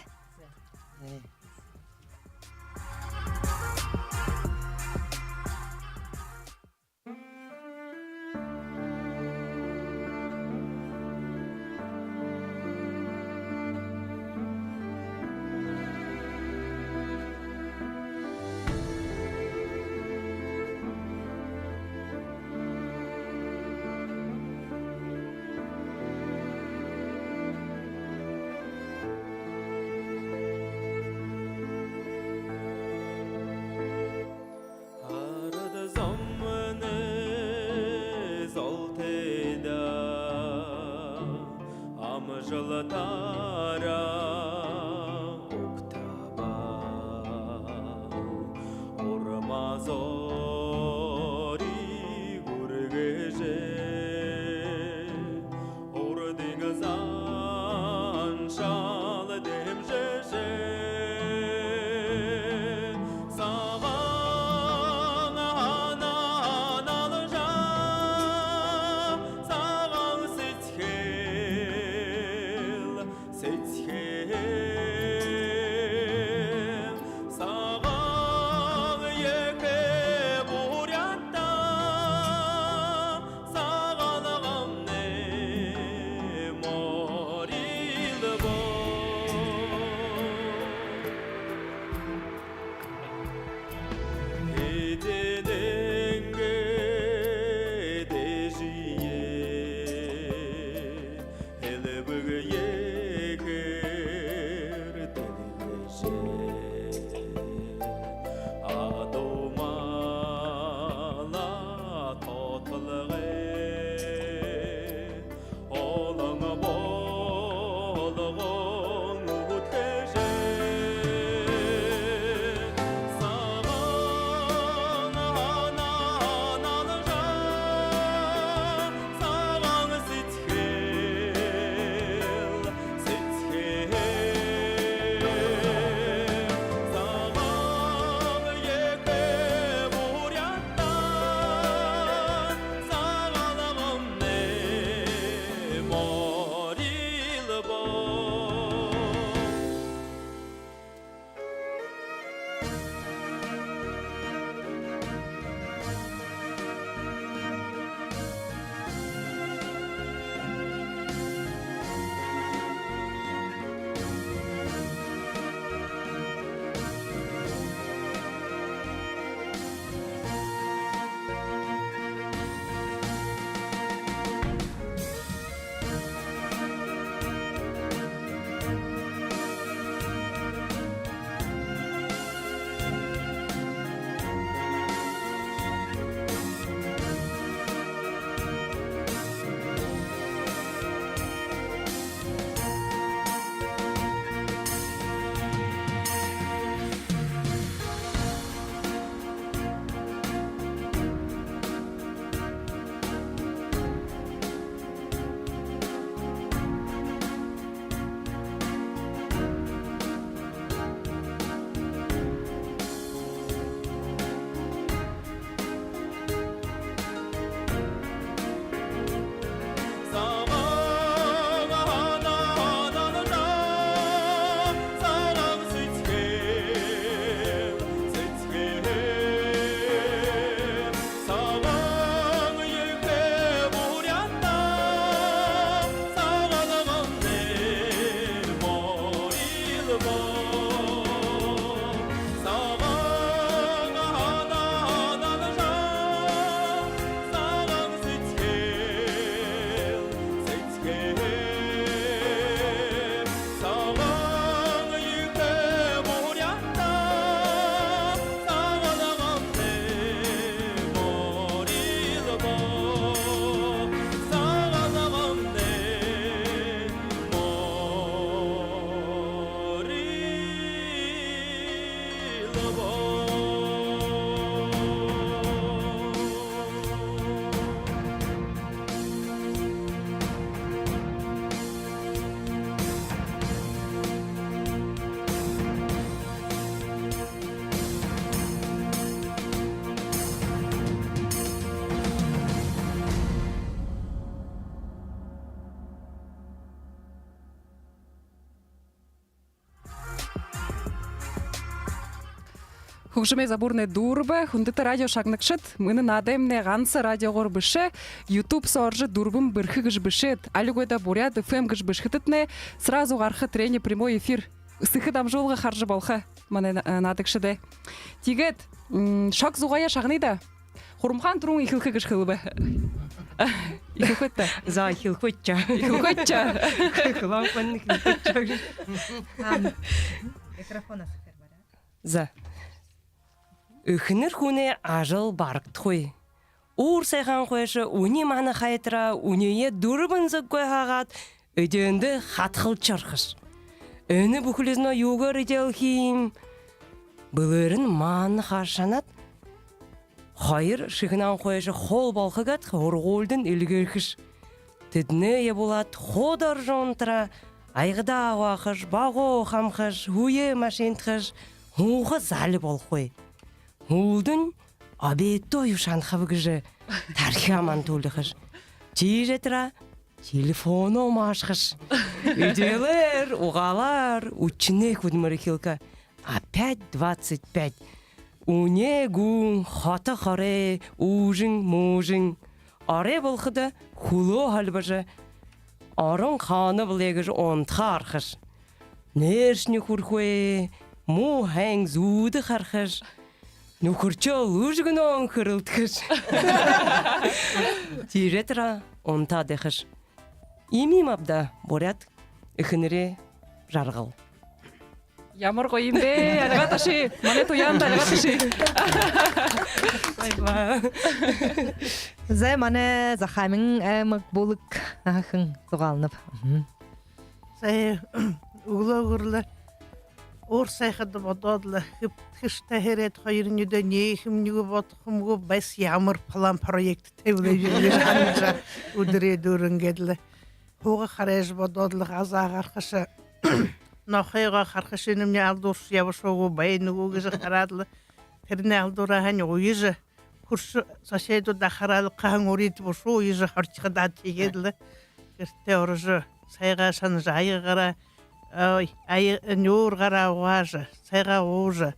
Зориг үргэжэ, урдын заншал дэмжэжэ, сагаан һанаа налажа, сагаан сэдьхэл, сэдьхэл, сагаан ехэ Буряадта, Сагаалганмнай морилбо. Эдэнэнгээ дээжые элбэг ехээр дэлгэжэ, адуу мала тотолгой олон болгон үдхэжэ, сагаан һанаа налажа, сагаан сэдьхэл, сэдьхэл, сагаан ехэ Буряадта, Сагаалганмнай морилбо. Сагаан һанаа налажа, сагаан сэдьхэл, сэдьхэл, сагаан ехэ Буряадта, Сагаалганмнай морилбо. Сагаан һанаа налажа, сагаан сэдьхэл, сэдьхэл, сагаан ехэ Буряадта, Сагаалганмнай морилбо. Сагаалганмнай морилбо. Хүгжэмэй забуурнай дүүрэбэ. Хүндэтэ радио шагнагшад, мүнөө наадаймнай ганса радиогоор бэшэ, YouTube соо орожо «Дүрбэн бэрхэ» гэжэ бэшээд, али гү даа «Буряад эф эм» гэжэ бэшэхэдэтнай, сразу гараха тэрэнэй прямой эфир, сэхэ дамжуулга хаража болохо манай на-, э, наадагшадай. Тиигээд, м, шог зугаяа шагная даа. Хурамхаан түрүүн эхилхэ гэжэ хэлэбэ. Эхилхэт даа. За, эхилхэт даа. Эхилхэт даа. Эхилхэт даа. Микрофон асар бараа. За. Эхэнэр хүнэй ажал барагдахагүй. Уур сайхан хойшо үни мана хайтараа, үниие дүрбэн зүгһөө хаагаад, эдеэндэ хадхалжа орохош. Энэ бүхэли зоноо юугээр эдеэлхэ юм? Бэлээрнь мана хашанад, Хоёр шэхэнһээн хойшо хоол болохо гээд һургуулидань эльгээхэш. Тэдэнэй ябуулаад, хуу доржо унтараа, аягадаа абаахаш, багуу хамхаш, һүеэ машинтахаш, һууха зали болохогүй. Һүүлдэнь обедтоо юу шанахаб гэжэ тархяа мандуулхаш. Тиижэ тэрэ телефоноо маашахаш. Эдеэлээр, угаалаар, үдшэнэй хүдэлмэри эхилхэ. Опять двадцать пять. Үнеэ гүүн, хото хорёо, уужам, муужам. Орой болоходо хүлөө һалбажа, орон хаана бэлэй гэжэ унтаха аргаш. Нээршни хүрхөө, муу һайн зүүдэ харахаш. Нүхэршээ лүжэгнөөн хэрэлдэхэш. Тиижэ тэрэ унтаад байхаш. Иимэ юм ааб даа буряад эхэнэрэй жаргал. Ямар гоё юм бэ? Альга таши. Манай Туяанда альга таши. Баярлаа. Зай, манай Захааминай аймаг бүлэг ахын зугаалнаб. Мгм. Зай, үглөөгүүр лэ уур сайхада бодоод лэ, хэбтэхэштэй һэреэд, хоёр нюдөө нээхэмни гү, бодохомни гү, бэшэ ямар план, проект табилаа гэжэ һанажа, үдэрэй дүүрэн гээд лэ һуугаа, харайжа бодоод лэ, газаа гарахаш, нохойгоо харахаш, энэмни алдууршье ябашоо гү, байна гү гэжэ хараад лэ, тэрэнэй алдуураа һаань уяжа, хүршэ соседүүдээ хараад лэ, хаһан урид бушуу уяжа хорхигдоо, тиигээд лэ гэртээ орожо, сайгаа шанажа, аяга гараа, ой, ая-, нюур гараа угаажа, сайгаа уужа,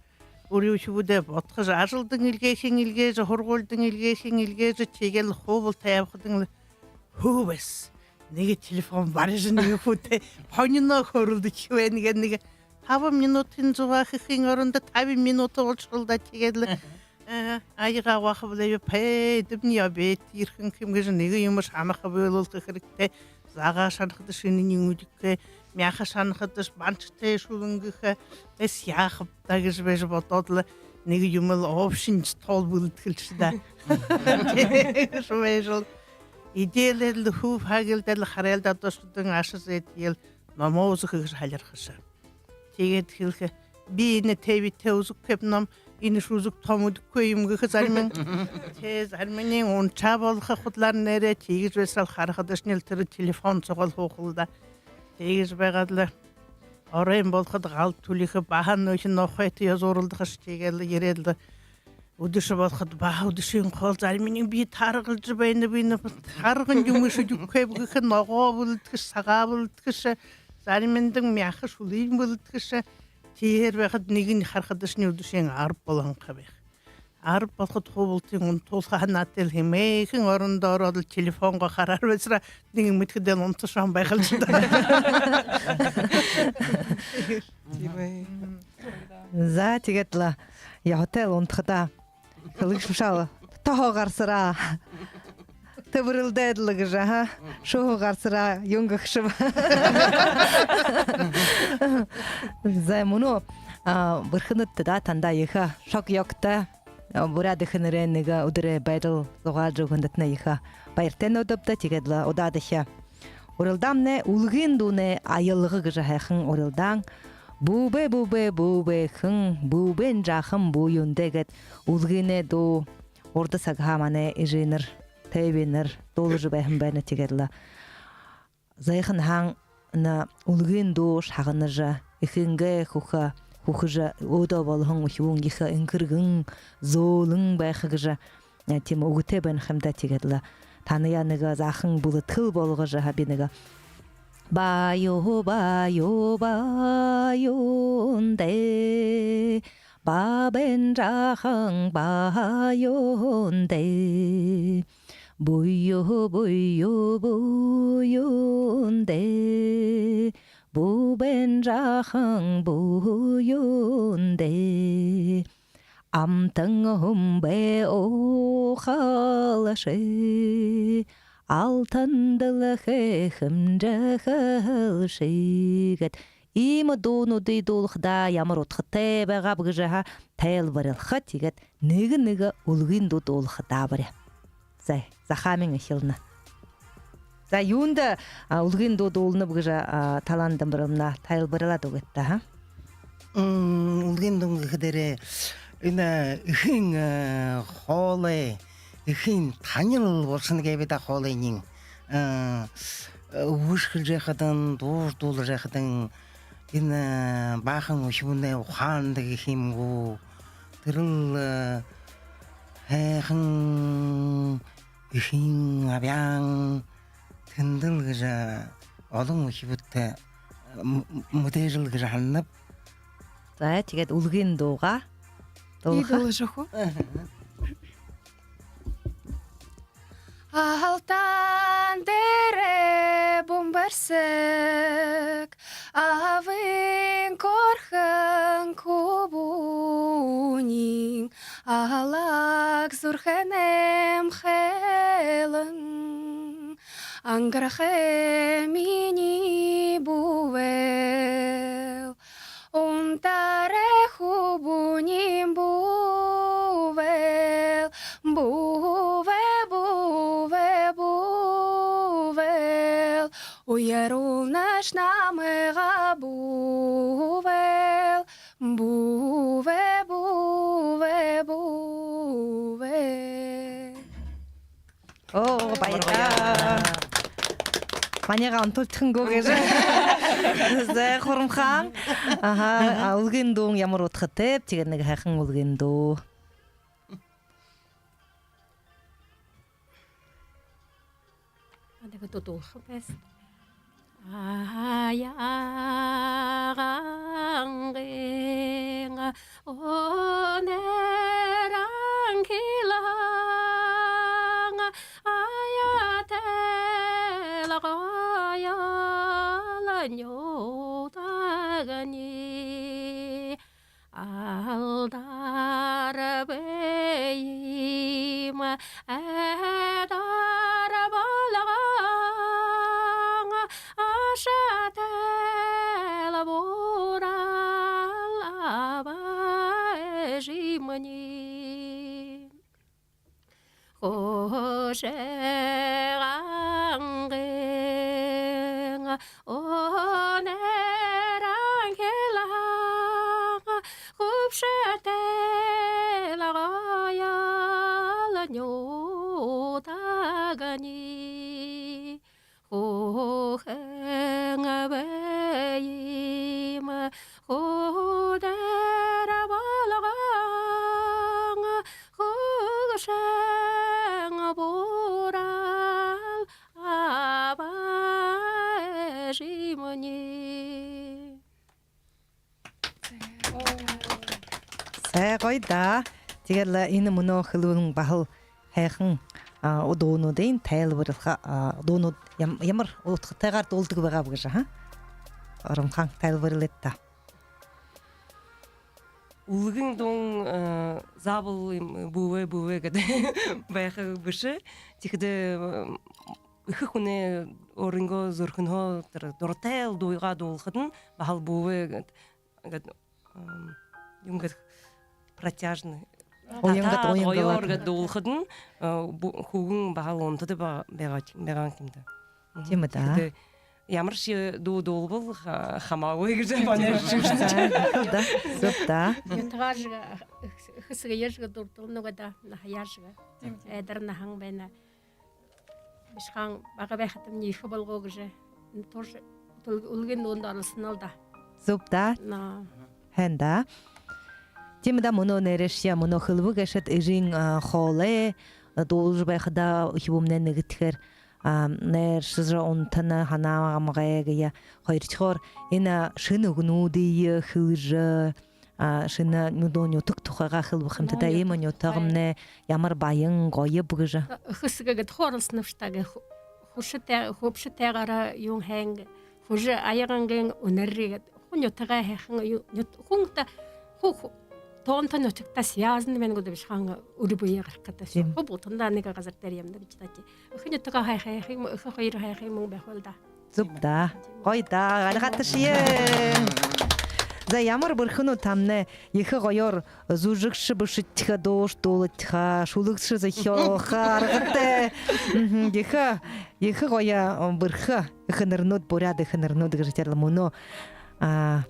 үри үхибүүдээ бодхожо, ажалдань эльгээхын эльгээжэ, һургуулидань эльгээхын эльгээжэ, тиигээд лэ хуубал тайбахадань лэ, хүү бэшэ, нэгэ телефон барижа, нэгэ хүнтэй һониноо хөөрэлдэхэ байна гээд, нэгэ табан минутын зугаа хэхын орондо табин минута болошоо л даа, тиигээд лэ, э, аяга угааха бэлэйб, пэ, эдэмни обед ерэхэнь юм гэжэ нэгэ юумэ шанаха, бэлүүлхэ хэрэгтэй. Загаа шанахадаш, энэнь үдыкэ, мяха шанахадаш, баншатай шүлэн гэхэ, эс яахаб даа гэжэ байжа бодоод лэ, нэгэ юумэл общий стол бэлэдхэлши даа. Тиигэжэ байжал, эдеэлээр лэ, хүү хаагилдал, харайлдаа, доошодонь аша зээгээд, номоо үзэхэ гэжэ һалирхаша. Тиигээд хэлэхэ: «Би энэ ТВ-тэ үзэхэб ном, энэшье үзэг том үдэхэгүй юм», — гэхэ заримань. Тэ, заримань уншаа болохо худалаар нээрээ, тиигэжэ байсаал, харахадашни лэ тэрэ телефон соогоо л һуухал даа. Тиигэжэ байгаад лэ оройн болоходо гал түлихэ, баһа нүгөө нохойтой ёзо уралдахаш, тиигээд лэ ерээд лэ үдэшэ болоходо, баһа үдэшын хоол заримань: «Би таргалжа байнаб, би энэ тарган юумэшье үдэхэгүй», — гэхэ, ногоо бэлэдхэш, сагаа бэлэдхэш, заримань мяха шүлыень бэлэдхэш. Тиигээд байхада нэгэнь харахадашни үдэшын арбан болоһон ха байха. Арбан болоходо хуубалтын унтуулха һанаатай л хэмээхэн орондоо ороод лэ, телефонгоо хараар байсараа, нэгэ мэдэхэдээ лэ унташоһон байхал ши даа. Тиимэ. За, тиигээд лэ ёһотой л унтахадаа хэлэгшэ бшуу: «Тохо гарсараа тэбэрэлдээд лэ», — гэжэ, аха. «Шуһа гарсараа юун гэхэшэб?» За, мүнөө, а, бэрхэнүүд даа, танда ехэ шог ёгтой, а, буряад эхэнэрэй нэгэ үдэрэй байдал зугаалжа үгэһэндэтнай ехэ баяртай нүүдээбди. Тиигээд лэ удаадахи урилдаамнай «Үлгын дуунай аялга» гэжэ һайхан урилдаан. «Бүбэ, бүбэ, бүбэхэн, бүбэн жаахан бү юундэ» гээд үлгынэй дуу урда сагһаа манай эжынэр, тээбинэр дуулажа байһан байна. Тиигээд лэ зайхан һаань энэ үлгын дуу шагнажа, эхынгээ хүхэ, хүхэжэ, өөдөө болоһон үхибүүн ехэ энхэргэн, зөөлэн байха гэжэ, э, тиимэ үгэтэй байна ха юм даа. Тиигээд лэ танаяа нэгэ заахан бүлэдхэл болгожо, аха, би нэгэ: «Баюу, баюу, ба юундэ, бабэн жаахан ба юундэ, буюу, буюу, буюундэ, бубэн жаахан буюундэ, амтан хүмбэ ухаалши, алтан дэлхэй хэмжэхэлши» гээд иимэ дуунуудые дуулахадаа ямар удхатай байгааб гэжэ, аха, тайлбарилха. Тиигээд нэгэ нэгэ үлгын дуу дуулаха даабари. За, Захаамин эхилнэ. За, юундэ, а, үлгын дуу дуулнаб гэжэ, а, талаан дамбиралнай тайлбарилаад үгыт даа, аха. М, үлгын дуун гэхэдээрээ энэ эхын, э, хоолой, эхын танил болоһон гээб даа хоолойнь. Э, үгэшье хэлэжэ байхадань, дуу дуулажа байхадань, энэ, э, баахан үхибүүнэй ухаанда гэхэ юм гү, тэрэл, э, һайхан эхын абяан тэндэл гэжэ олон үхибүүдтэ, э, м-, м-, мэдээжэл гэжэ һананаб. За, тиигээд үлгын дуугаа дуулаха. Дуулажа үгэхэ гү? Аха. Алтан дээрэ бүмбэрсэг, абын көрхөн хүбүүниинь, алаг зүрхэнэйм хэлэн, ангархай минии бү бэл, унтарай хүбүүниинь бү бэл, бү бэл, бү бэл, бү бэл, уярылнаш намайгаа бү бэл, бү бэл, бү бэл, бү бэл. Оо, баяртай. Манай ганта үлдэхэнгүй гэжэ. За, Хурамхаан. Аха, а, үлгын дуун ямар удхатайб, тиигээд нэгэ һайхан үлгын дуу. Адага дуу дуулаха байс. Аяагангын үнэр анхилан, аятай л гоёл нютагни. Алдар бэеым эдэр болгон, ашатай л буурал аба эжымни. Хүшэгангын үнэр анхилан, хүбшэтэй л гоёл нютагни. Хүхын бэеым хүдэр болгон, хүгшэн буурал аба эжымни. Сай, гоё даа. Тиигээд лэ энэ мүнөө хэлэһэн баһал һайхан, а, дуунуудыень тайлбарилха, а, дуунууд ям-, ямар удхатайгаар дуулдаг байгааб гэжэ, аха? Хурамхаан, тайлбарилыт даа. Үлгын дуун, э, заабол юм бү бэл, бү бэл гээд байха бэшэ. Тиихэдэ, э, эхэ хүнэй өөрынгөө зүрхэнһөө тэрэ дуратайл дуугаа дуулахадань, баһал бү бэл гээд, гээд, эм, юун гээд, протяжный. Уян гээд, татаад, уян гоёор гээд гээд дуулахадань, э, бү-, хүбүүн баһал унтадаг ба-, байгаа, байгаа юм даа. Мгм. Тиимэ даа. Тиихэдэ ямаршье дуу дуулбал ха-, хамаагүй гэжэ байна. Зүб даа, зүб даа. Нютагааршье, эхэ-, эхэ эсэгэеэршье дурдуулна гээд даа, наһаяаршье. Тиимэ, тиимэ. Эдэр наһан байна. Бишхан бага байхадамни ехэ болгоо гэжэ. Тоже үл-, үлгын дуундаа оролсоно л даа. Зүб даа. Но. Һайн даа. Тиимэ даа, мүнөө нээрээшье, мүнөө хэлэбэ гээшэт, эжын, а, хоолой, а, дуулажа байхадаа үхибүүмнай нэгэдэхеэр, а, нээршэжэ унтана, һанаа амгай гээ. Хоёрдохёор, энэ шэнэ үгэнүүдые хэлэжэ, а, шэнэ нюдөө нютаг тухайгаа хэлэбэ һэмди даа, иимэ нютагнай ямар баян, гоёб гэжэ. Эхэ эсэгэ гээд оролсоно бшуу даа гээ, хү-, хүшэтэй, хүбшэтэйгөөр юун һэн, хүжэ аягангын үнэрые гээд. Хуу нютагай һайхан, ю-, нют-, хүн та, хуу, хуу, тоонто нютагтай связан байна гү даа, бишхан үри бэеэ гаргаха гээд. Тиимэ. Хуу бултандаа нэгэ газар дээрэ ябадаг гэжэ даа, тии. Эхэ нютагаа һайхаа һайхын, эхэ хоёр һайхын мүн байха л даа. Зүб даа. Гоё даа, гаргаташье. За, ямар бэрхэнүүд тамнай, ехэ гоёор зүжэгшэ бэшэдхэ, дуушье дуулдха, шүлэгшэ зохёохо аргатай. Мгм, ехэ, ехэ гоё, бэрхэ эхэнэрнүүд, буряад эхэнэрнүүд гэжэ тэрэл мүнөө, а,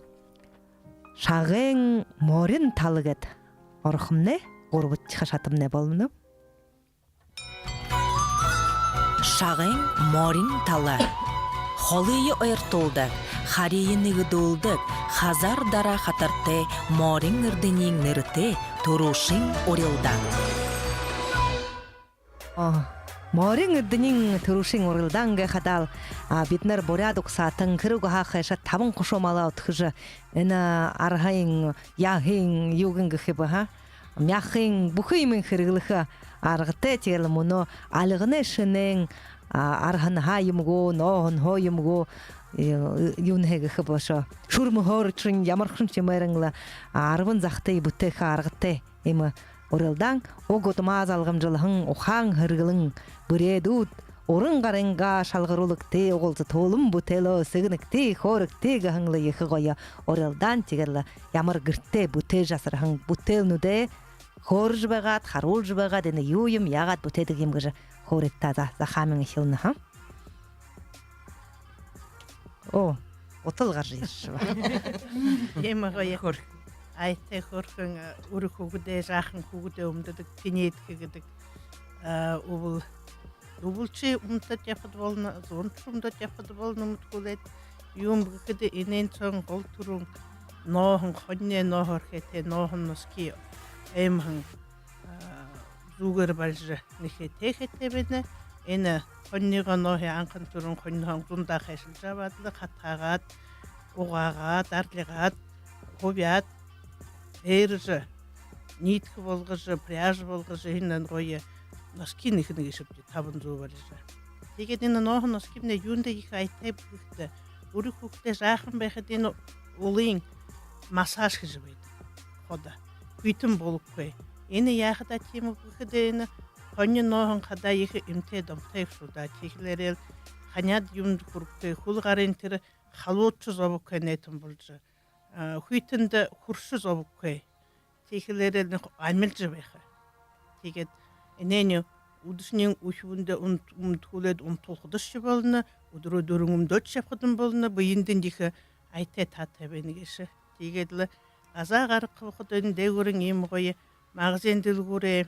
Шагай морин тала гээд орохомнай, гурбадахи шатамнай болоно. Шагай морин тала. Холые ойртуулдаг, харие нэгэдүүлдэг, хазар дара хатартай морин эрдэниин нэрэтэй түрүүшын урилдаан. О, морин эрдэниин түрүүшын урилдаан гэхэдэл, а, бидэнэр буряад угсаатан, хэр угһаа хайшаад табан хушуу малаа үдхэжэ, энэ арһыень, яһыень, юугыень гэхэб, ха? Мяхыень, бүхы юумыень хэрэглэхэ аргатай, тиигээл мүнөө альганай шэнээн, а, арһанһаа юм гү, нооһонһоо юм гү, э, юунһээ гэхэб, шүрмэһөөршье, ямаршье шэмээрэн лэ, а, арбан захатые бүтээхэ аргатай. Иимэ урилдаан уг удамаа залгамжалһан ухаан хэрэглэн, бэреэдүүд уран гарынгаа шалгаруулагты, угалзатуулан бүтээлөө, сэгнэгты, хөөрэгты гэһэн лэ ехэ гоё урилдаан. Тиигээд лэ ямар гэртээ бүтээжэ асарһан бүтээлнүүдээ хөөрэжэ байгаад, харуулжа байгаад, энэ юу юм, яагаад бүтээдэг юм гэжэ хөөрыт даа. За, за, хааминь эхилнэ, ха? О, утал гаража ерэшэбэ. Иимэ гоё. Хөөр. Аятай хөөрхэн, э, үри хүүгэдэй, жаахан хүүгэдэй үмдэдэг пинетка гэдэг, э, үбэл, үбэлшье үмдэжэ ябахада болоно, зууншье үмдэжэ ябахада болоно, үмдэхүүлээд. Юун бэ гэхэдэ, энээн соонь гол түрүүн нооһон, хонин нооһоор хэһэтэй нооһон носки аймһан, а, зүүгээр барижа, нэгэ хэһэтэй байна. Энэ хониной нооһые анхан түрүүн хониной зундаа хайшалжа абаад лэ, хатаагаад, угаагаад, арлигаад, хубяад, ээржэ, ниидхэ болгожо, пряжа болгожо, энэ гоё носки нэхэнэ гээшэбди, табан зуу барижа. Тиигээд энэ нооһон носкимнай юундэ ехэ аятай бэ гэхэдэ, үри хүүгэдэй жаахан байхада энэ улынь массаж хэжэ байдаг. Ходо. Хүйтэн болохогүй. Энэ яахадаа тиимэ бэ гэхэдэ, энэ хонин нооһон хадаа ехэ эмтэй домтой бшуу даа. Тиихэлээрээ лэ ханяад юумэндэ хүрэхэгүй, хүл гарынь тэрэ халуушье зобогүй, найтан болжо, а, хүйтэндэ хүршье зобогүй. Тиихэлээрээ лэ нэгэ амилжа байха. Тиигээд энээниие үдэшэнь үхибүүндэ үмд-, үмдэхүүлээд унтуулхадашье болоно, үдэрөө дүүрэн үмдөөд ябахадань болоно, бэедэнь ехэ аятай, таатай байна гээшэ. Тиигээд лэ газаа гарахадаа энэ дээгүүрынь иимэ гоё магазин дэлгүүрэй,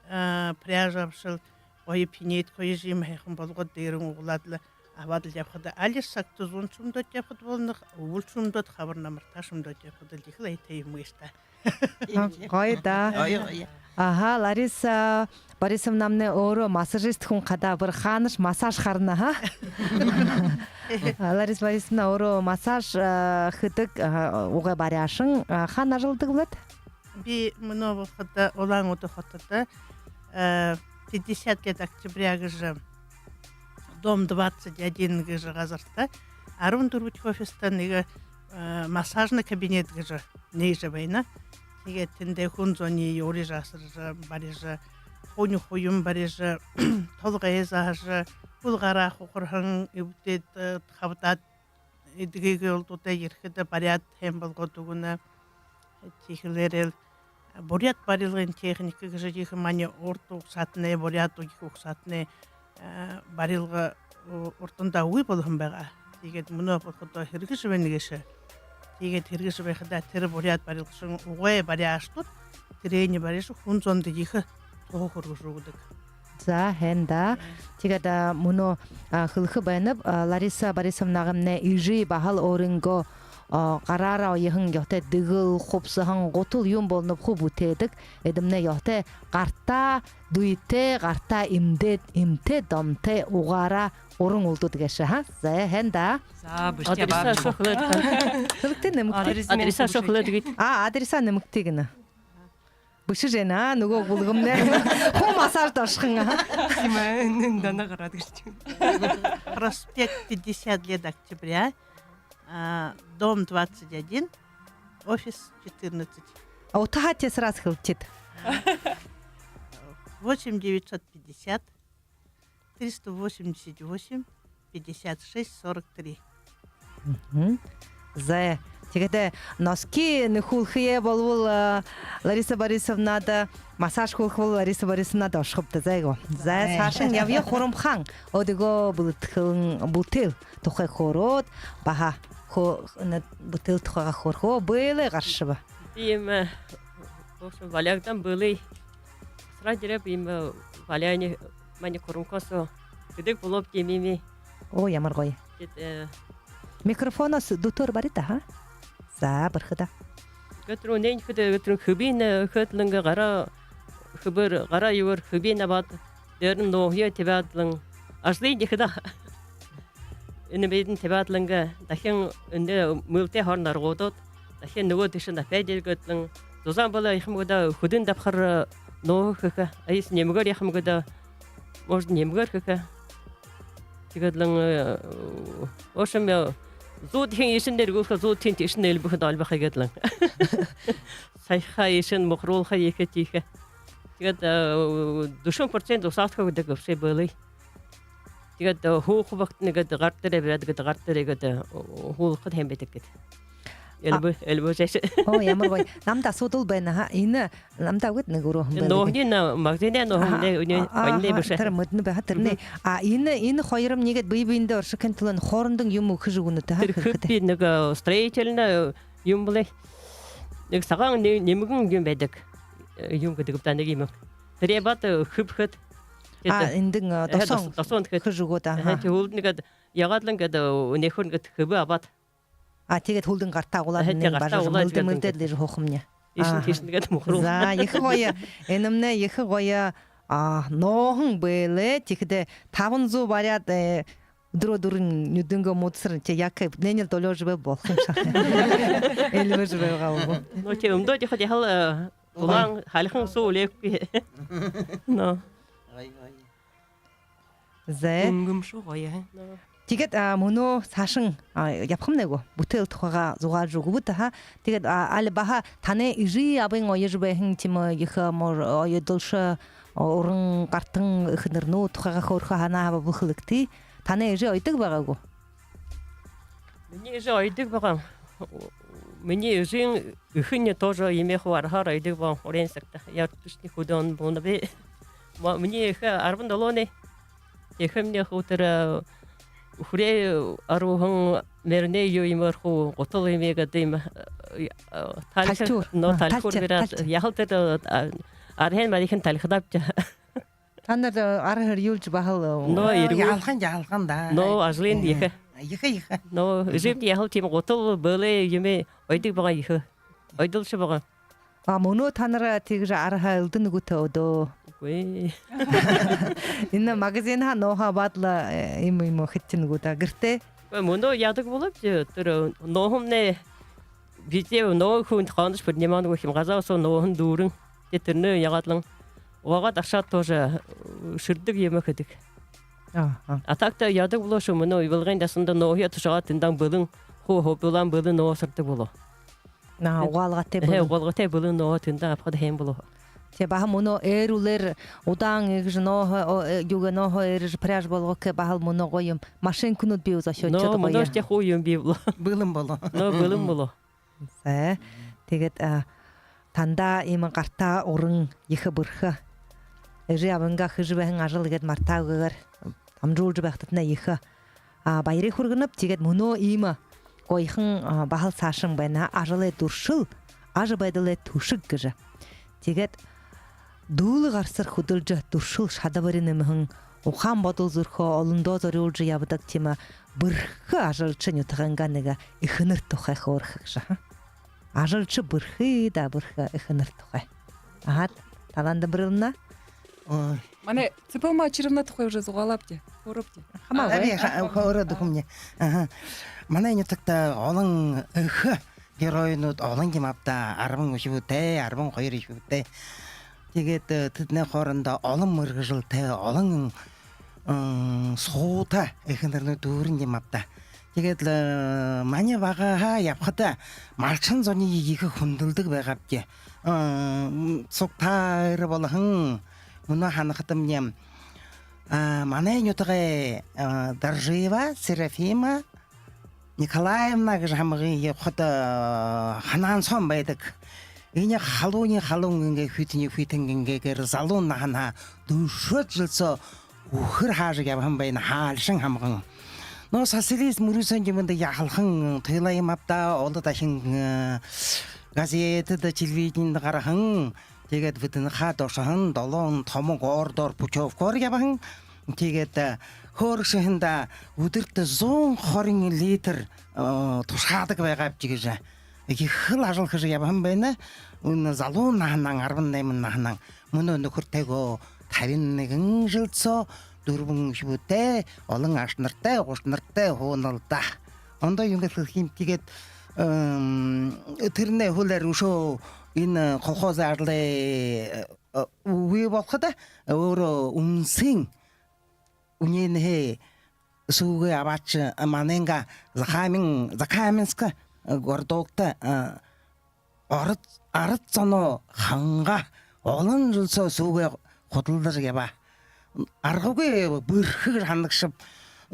а, пряжа абашал, гоё пинетка, гоё жэм һайхан болгоод, дээрэнь углаад лэ, абаад лэ ябахада, али сагта зууншье үмдөөд ябахада болоно, үбэлшье үмдөөд, хабар намартаашье үмдөөд ябахада лэ ехэл аятай юм гээшэ даа. Гоё даа. Гоё, гоё. Аха, Лариса Борисовнамнай өөрөө массажист хүн хадаа, бүри хаанашье массаж харана, ха? Лариса Борисовна өөрөө массаж, а, хэдэг, а, угай баряашан, а, хаана ажалладаг бэлэйт? Би мүнөө болоходо Улаан-Үдэ хотодо, э, пятьдесят лет октября гэжэ, дом двадцать один гэжэ газарта, арбан дүрбэдэхи офиста нэгэ, э, массажный кабинет гэжэ нээжэ байна. Тиигээд тэндэ хүн зониие урижа, асаржа, барижа, хуу хуюм барижа, толгой заһажа, хүл гараа хухарһан эбтэйдэ, э, хабдаад, эдигээ олдуудаа ерэхэдэ бариад, һайн болгоод үгэнэ. Тиихэлээрээ лэ буряад барилгын техника гэжэ ехэ манай урда угсаатанай, буряад ехэ угсаатанай, э, барилга, у-, урдандаа үгы болоһон байгаа. Тиигээд мүнөө болоходоо һэргэжэ байна гээшэ. Тиигээд һэргэжэ байхадаа тэрэ буряад барилгашан угай баряашадууд тэрэниие барижа, хүн зондо ехэ туһа хүргэжэ үгэдэг. За, һайн даа. Тиигээд, а, мүнөө, а, хэлэхэ байнаб, а, Лариса Борисовнагаймнай эжы баһал өөрынгөө, а, гараараа оёһон ёһотой дэгэл, хубсаһан, гутал юумэ болоноб хуу бүтээдэг. Эдэмнай ёһотой гартаа дүйтэй, гартаа эмдээд, эмтэй домтой угаараа уран үлдүүлдэг гээшэ, ха? За, һайн даа. За, бэшэ. Адреса шохолад. Хэлэгты, нэмэгты. Адреса шохолад гээд. А, адреса нэмэгты гэнэ. Бэшэжэ байна, а, нүгөө бүлгэмнай. Хуу массажда ошоһон, а. Тиимэ, энэ дана гараад гээшэ. Проспект пятьдесят лет октября, а, дом двадцать один, офис четырнадцать. А, утаһаа тиигээд сразу хэлэгты. Восемь девятьсот пятьдесят, триста восемьдесят восемь, пятьдесят шесть, сорок три. Мгм. За, тиигээд носки нэхүүлхэеэ болбол, а, Лариса Борисовнада, массаж хүүлхэеэ болбол Лариса Борисовнада ошохобди, за гү? За, саашань ябая. Хурамхаан, одоогоо бүтээл, бүтээл тухай хөөрөөд, баһа хөө-, нэ-, бүтээл тухайгаа хөөрхөө, бэлэй гаршаба. Тиимэ. В общем, валягдан бэлэй. Сразу дээрэ би юм, э, валяни манай Хуранхаһаа хэдэг болооб юм. Оо, ямар гоё. Гэд, э, микрофоноо дүтөөр барита, ха? За, бэрхэ даа. Гэд тэрэ үнэн хэдэ, гэд тэрэ хэбынь, э, хэдлэнгэ гараа, хэбээр, гараа юугээр хэбынь абаад, дээрэнь нооһыень табяад лэ, ажалынь ехэ даа. Энэ бидэн табяад лэ, иигээд дахин энэ мэлтэй хоорондо аргуудаад, дахин нүгөө тээшэнь опять эрьеэд лэ, зузаан болоо яахам гээд, хүдэн дабхар, э, нооһо хэхэ, а если нимбагар яахам гээд, можно нимбагар хэхэ. Тиигээд лэ, э, в общем, э, зуу дахин иишэнь эрьюулхэ, зуу дахин тиишэнь эльбэхэ, долбохо гээд лэ. Сахиха, иишэнь мухаруулха, ехэ тиихэ. Тиигээд, э, дүшэн процент усадка гэдэг вообще бэлэй. Тиигээд, э, һууха багтань гээд гар дээрээ бариад гээд, гар дээрээ гээд, э, һуулгахада һайн байдаг гээд. Эльбэ, эльбэ жэшээ. Оо, ямар гоё. Намда асуудал байна, ха. Энэ намда үгыт нэгэ уруу һэм байна. Нооһыень, э, магазинай нооһыень, үнэн, а, оньной бэшэ. Тэрэ мэдэнэ байха, тэрэнь. А энэ, энэ хоёрынь иигээд бэе бэедээ оршохын тула хоорондоо юумэ хэжэ үгэнэ тэ, ха? Тэрэ хэб нэгэ, э, строительна, э, юумэ бэлэй. Нэгэ сагаан ни-, нимгэн юумэ байдаг. Э, юумэ гэдэг бэ даа, нэгэ юумэ. Тэрэ абаад, э, хэбхэт. А, эндэнь, э, досоонь, досоонь хэжэ үгөөд, аха. Тиигээд һүүлдэнь гээд яагаад лэ гээд, э, үнэхөөр гээд хэбээ абаад. А, тиигээд һүүлдэнь гартаа агуулаад, тиигээд гартаа агуулаад, мэлдэ-, мэлдээд лэ ехэ һуухамни. Иишэнь тиишэнь гээд мухаруу. За, ехэ гоё. Энэмнай ехэ гоё, а, нооһон бэлэй. Тиихэдэ табан зуу бариад, э, үдэрөө дүүрэн нюдэнгөө муудсаран, тээ, яаха, нэнэл долёожо бай болохо юм шаа. Эльбэжэ бай галбу. Но, тээ, үмдөөд ехэ дэхэл, э, дулаан, халихан суу үлеэхэгүй. Но. Зэ. Үнгэм шүү, гоё, ха? Тиигээд, а, мүнөө саашань, а, ябахамнай гү? Бүтээл тухайгаа зугаалжа үгэбэт, ха? Тиигээд, а, али баһа танай эжы абын оёжо байһан тиимэ ехэ мор-, оёдолшо, уран гартан эхэнэрнүүд тухайгаа хөөрхэ һанаа абаа, бү хэлэгты. Танай эжы оёдог байгаа гү? Минии эжы оёдог байгаа. Минии эжын эхэнь тоже иимэ хуу арһаар оёдог байгаа. Уран сагта. Яарчни хүдөө болоно бэ. Ма-, минии эхэ арбан долооной. Эхэмни хуу тэрэ, э, үхэрэй арууһан мэрэнэй юу юумээр хуу гутал иимэ гээд иимэ, э, э, тальхи-, тальхиур. Но, а, тальхиур тальхи-, бэрээд, тальхи. Яһала тэрэ, а, арһыень мадихин тальхидаабди. Танар, э, арһа эрьюулжэ баһал, э, но, эрьюул. Яһалхань, яһалхань даа. Но, ажалынь ехэ. Ехэ, ехэ. Но, эжымни яһала тиимэ гутал бэлэй юумэ оёдог байгаа ехэ. Оёдолшо байгаа. А мүнөө танар тиигэжэ арһа элдэнэ гүт одоо? Үгы. Энэ магазинһаа нооһо абаад лэ, э, иимэ иимэ хэжэ үгэнэ гүт гэртээ? Үгы, мүнөө яадаг болооб, тэрэ нооһомнай бидэ ноо хүнэй хоонош принимаем гү, хим газаа соо нооһон дүүрэн. Тээ, тэрэнээ яагаад лэ угаагаад, ашаад тоже, э, шэрдэг юумэ хэдэг. А, а. А так-то яадаг болооб шүү, мүнөө Ивалгын дасанда нооһыень тушаагаад, тэндэнь бэлэн, хуу хубилан бэлэн нооһо асардаг болоо. На, угаалгатай бэлэн. Угаалгатай бэлэн нооһо тэндэнь абахада һайн болоо. Тээ, баһа мүнөө ээрүүлээр удаан иигэжэ нооһо, о, э, юугээ, нооһо ээрэжэ пряжа болгохо гээ, баһал мүнөө гоё юм. Машинканууд бии, зохёожо. Но, мүнөө тээ хуу юумэ бии болоо. Бэлэн болоо. Но, бэлэн болоо. Зэ. Тиигээд, а, танда иимэ гартаа уран, ехэ бэрхэ. Эжы абынгаа хэжэ байһан ажал иигээд мартаагүйгөөр дамжуулжа байхадатнай ехэ, а, баяр хүргэнэб. Тиигээд мүнөө иимэ гоёхон, а, баһал саашань байна. Ажалай дүршэл ажабайдалай түшэг гэжэ. Тиигээд дүүлэ гарсаар хүдэлжэ, дүршэл шадабари нэмэһэн, ухаан бодол зүрхөө олондоо зорюулжа ябадаг тиимэ бэрхэ ажалша нютагайнгаа нэгэ эхэнэр тухай хөөрэхэ гэжэ, ха? Ажалша бэрхэ даа, бэрхэ эхэнэр тухай. Аха, Талаанда Брыловна. Ой. Манай Цыпелма Очировна тухай уже зугаалаабди, хөөрэбди. Хамаагүй. Аби, ха-, хөөрөөд үгэхэмни. Аха. Манай нютагта олон эхэ геройнууд олон юм ааб даа, арбан үхибүүтэй, арбан хоёр үхибүүтэй. Тиигээд, э, тэдэнэй хоорондоо олон мэргэжэлтэй, олон, м, суута эхэнэрнүүд дүүрэн юм ааб даа. Тиигээд лэ, э, манай багаһаа ябахада малшан зониие ехэ хүндэлдэг байгаабди. Э, м, сугтаа эрэ болоһон, мүнөө һанахадамни, а, манай нютагай, э, Доржиева Серафима Николаевна гэжэ һамган ехэ ходо, э, һанаан соонь байдаг. Энэ халуунай халуун, иигээд хүйтэнэй хүйтэн, иигээд залуу наһанһаа дүшөөд жэл соо үхэр һаажа ябаһан байна, һаалишан һамган. Но социализм мүрысөөн юумэндэ яһалхан туйлаа юм ааб даа, олон дахин, э, газетэдэ, телевиденидэ гараһан, тиигээд бидэнһээ дошоһон долоон томо городоор путёвкоор ябаһан. Тиигээд, э, хөөрэгшэһэндээ үдэртэ зуун хорин литр, э, тушаадаг байгаабди гэжэ. Ехэл ажал хэжэ ябаһан байна. Энэ залуу наһанһаа, арбан найман наһанһаа. Мүнөө нүхэртэйгөө табин нэгэн жэл соо, дүрбэн үхибүүтэй, олон ашанартай, гушанартай һуунал даа. Ондоо юун гэжэ хэлэхэ юм, тиигээд, эм, тэрэнэй һүүлээр үшөө энэ колхозой ажалай, э, үгы болоходо, өөрөө үнсэ үнеэнһээ сүүгээ абаашажа, манайнгаа Захаамин-, Захааминска, э, городта, э, арад, арад зоноо хангаа, олон жэл соо сүүгээ худалдажа ябаа. Аргагүй бэрхэ гэжэ һанагшаб.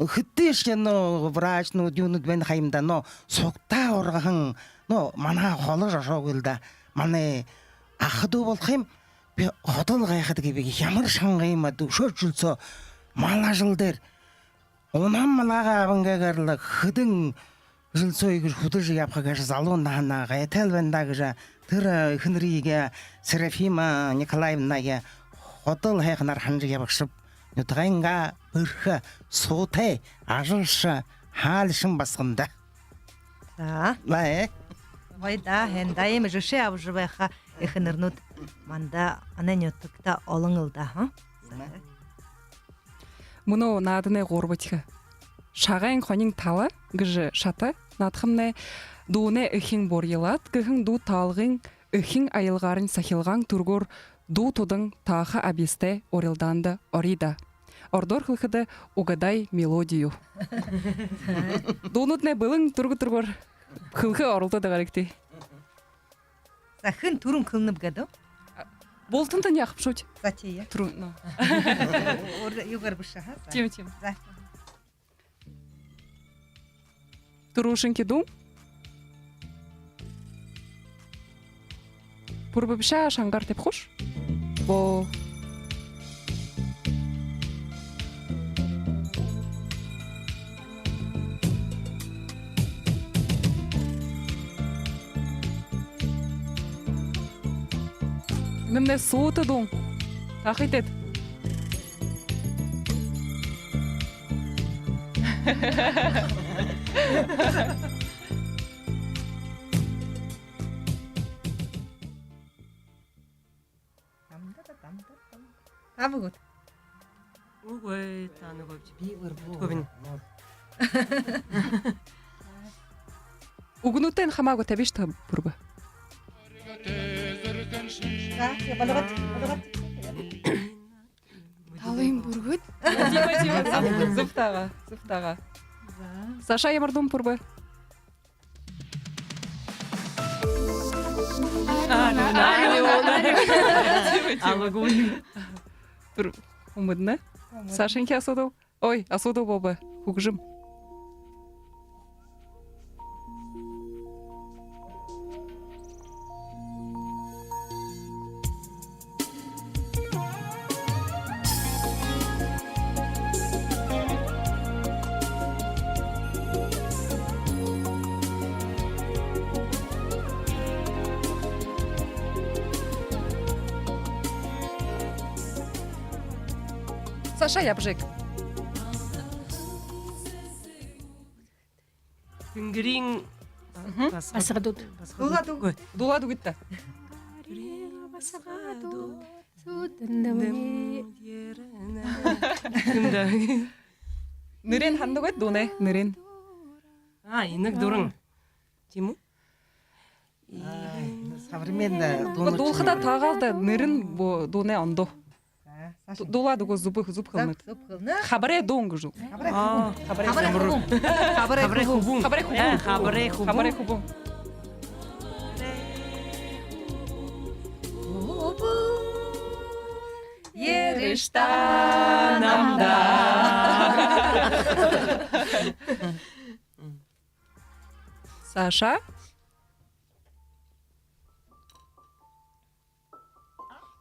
Хэдышье, но, врачнууд, юунүүд байна ха юм даа, но сугтаа ургаһан, но манһаа холо ошоогүй л даа. Манай аха дүү болохо юм, би ходол гайхадаг би, ямар шанга юм аа, үшөө жэл соо мал ажал дээрэ унан малаа абангаа гэрэлээ хэдэн жэл соо иигэжэ хүдэлжэ ябаха гэжэ залуу наһанһаа гайтай л байна даа гэжэ, тэрэ, э, эхэнэрые, Серафима Николаевнае ходол һайханаар һанажа ябагшаб. Нютагайнгаа бэрхэ, суутай, ажалша, һаалишан басаган даа. За. Лэ. Гоё даа, һайн даа, иимэ жэшээ абажа байха эхэнэрнүүд манда, манай нютагта олон л даа, ха? Мүнөө нааданай гурбадахи. «Шагайн хонин тала» гэжэ шата наадахамнай. «Дуунай эхин бурьялаад» гэһэн дуу таалгын эхин аялгаарнь сахилгаан түргөөр дуу тудан тааха абьяастай урилдаанда орё даа. Ородоор хэлэхэдэ, «Угадай мелодию». Дуунууднай бэлэн, түргэн түргөөр хэлэхэ оролдоод байгаарагты. За, хэн түрүүн хэлэнэб гээд? Бултантань яахабши? За, тии. Түрүүн, ну. Өөр юугээр бэшэ, ха? За. Тиимэ, тиимэ. За. Түрүүшынхи дуун. Пүрбэ бэшэ, шангаар табихаш. Бо. Энэмнай суута дуун. Таахыт. Дамдаа, дамдаа, дамдаа. Табигүт. Үгы, та нүгөө, би бэрбүү. Үгэнүүдтэйнь хамаагүй табиш та, Пүрбэ. За, болоод, болоод. Талын бүргэд. Тиимэ, тиимэ, зүб, зүб тагаа, зүб тагаа. За. Саша, ямар дуун, Пүрбэ? Ари, ари, ари. Алагуун. Түр, хүмэднэ. Хүмэднэ. Сашанхи асуудал. Ой, асуудал болбо. Хүгжэм. Саша, ябажа эг. Тэнгэриин, мгм, басагад. Басагадууд. Басагадууд. Дуулаад үгыт. Дуулаад үгыт даа. Тэнгэриин басагадууд. Сүдэн дэмни. Юм даа. Нэрэнь һанана гүт, дуунай нэрэнь? А, «Инаг дуран». Тиимэ гү? Ай, современная дуунууд. Дуулахадаа таагаал даа, нэрэнь бо-, дуунай ондоо. За, Саша. Ду-, дуулаад үгы, зүб, зүб хэлэнэт. Зүб хэлэнэ. Хабарай дуун гэжэ. Хабарай. Аа, хүбүүн. Хабарай. Хабарай хүбүүн. Хабарай хүбүүн. Хабарай хүбүүн. Э, хабарай хүбүүн. Хабарай хүбүүн. Ерэш та намда. Саша?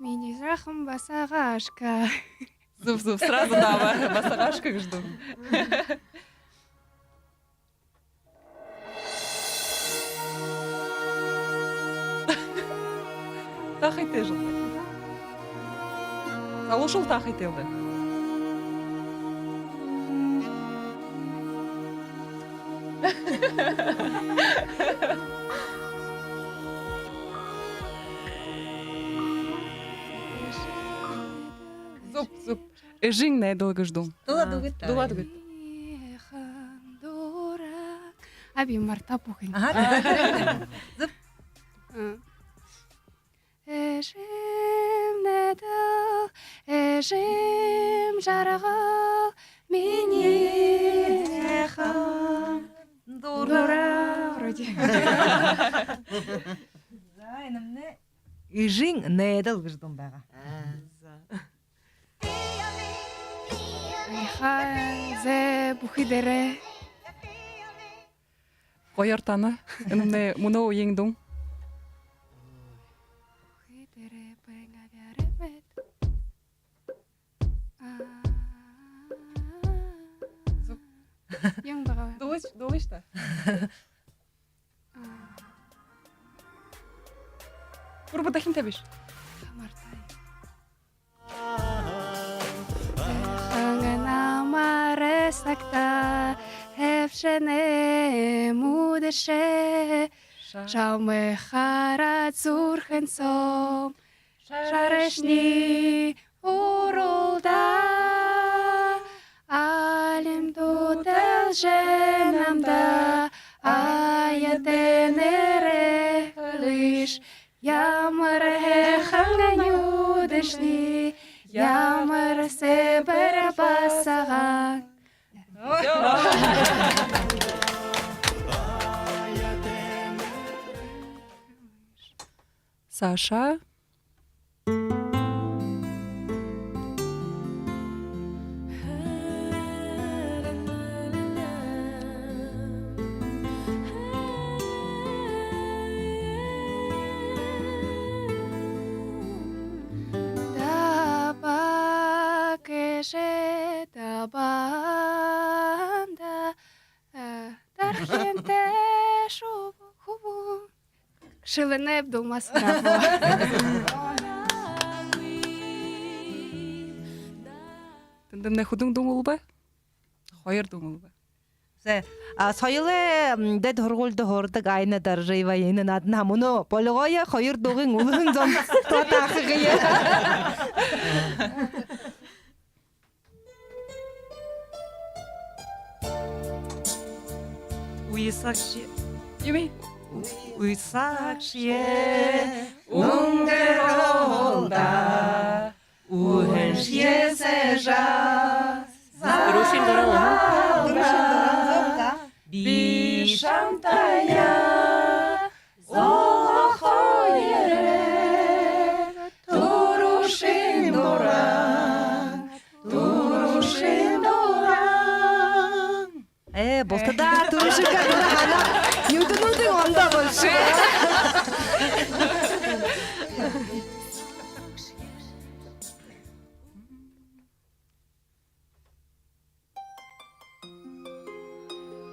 Минии жаахан басагашка. Зүб, зүб, сразу даа, ба-, басагашка гэжэ дуу. Таахыт жэл. Залуушуул таахыт жэл даа. Зүб, зүб. Эжын найдал гэжэ дуун. Дуулаад үгыт. Дуулаад үгыт. Эжын дуран. А, би мартаа бүхэн. Аха. Зүб. А. Эжым найдал, эжым жаргал, минии һайхан дуран. Дуран, вроде. За, энэмнай эжын найдал гэжэ дуун байгаа. А, за. Аяхан, зэ, бүхы дээрээ. Гоёор тана. Энэмнай мүнөө үеын дуун. Бүхы дээрээ байна, бяри мэт. А. Зүб. Юун байгаа бэ? Дуулыш, дуулыш даа. А. Гурба дахин табыш. Мартаа. Һайхан намарай сагта хэбшэнэй мүдэшэ, шамайе хараад зүрхэн сом шарайшни уралдаа. Алим дуталжэ намда аятай нэрэ хэлыш. Ямар һайхан нюдэшни, ямар сэбэр басаган. Саашаа. Дабаа гэжэ дабаанда, э, дархинтай шуб хүбүүн. Шэлэнэб, дуулмааб. Тэндэмнай хэдэн дуун үлөө бэ? Хоёр дуун үлөө бэ? Зэ, а, соёлой, м, дээдэ һургуулида һурадаг Айна Доржиева энэ нааданда мүнөө болгоё, хоёр дуугынь үлэһэн зон тааха гэе. Уясагши. Юми? Уясагши. Үнгэрөөл даа. Үһэншье сэжэ. Түрүүшын дуран, аха. Түрүүшын дуран, зүб даа. Би шамтаяа золгохо ерээ. Түрүүшын дуран, түрүүшын дуран. Э, бултадаа түрүүшынгээ дуран һанаа. Нюдэнүүдынь ондоо болошоо.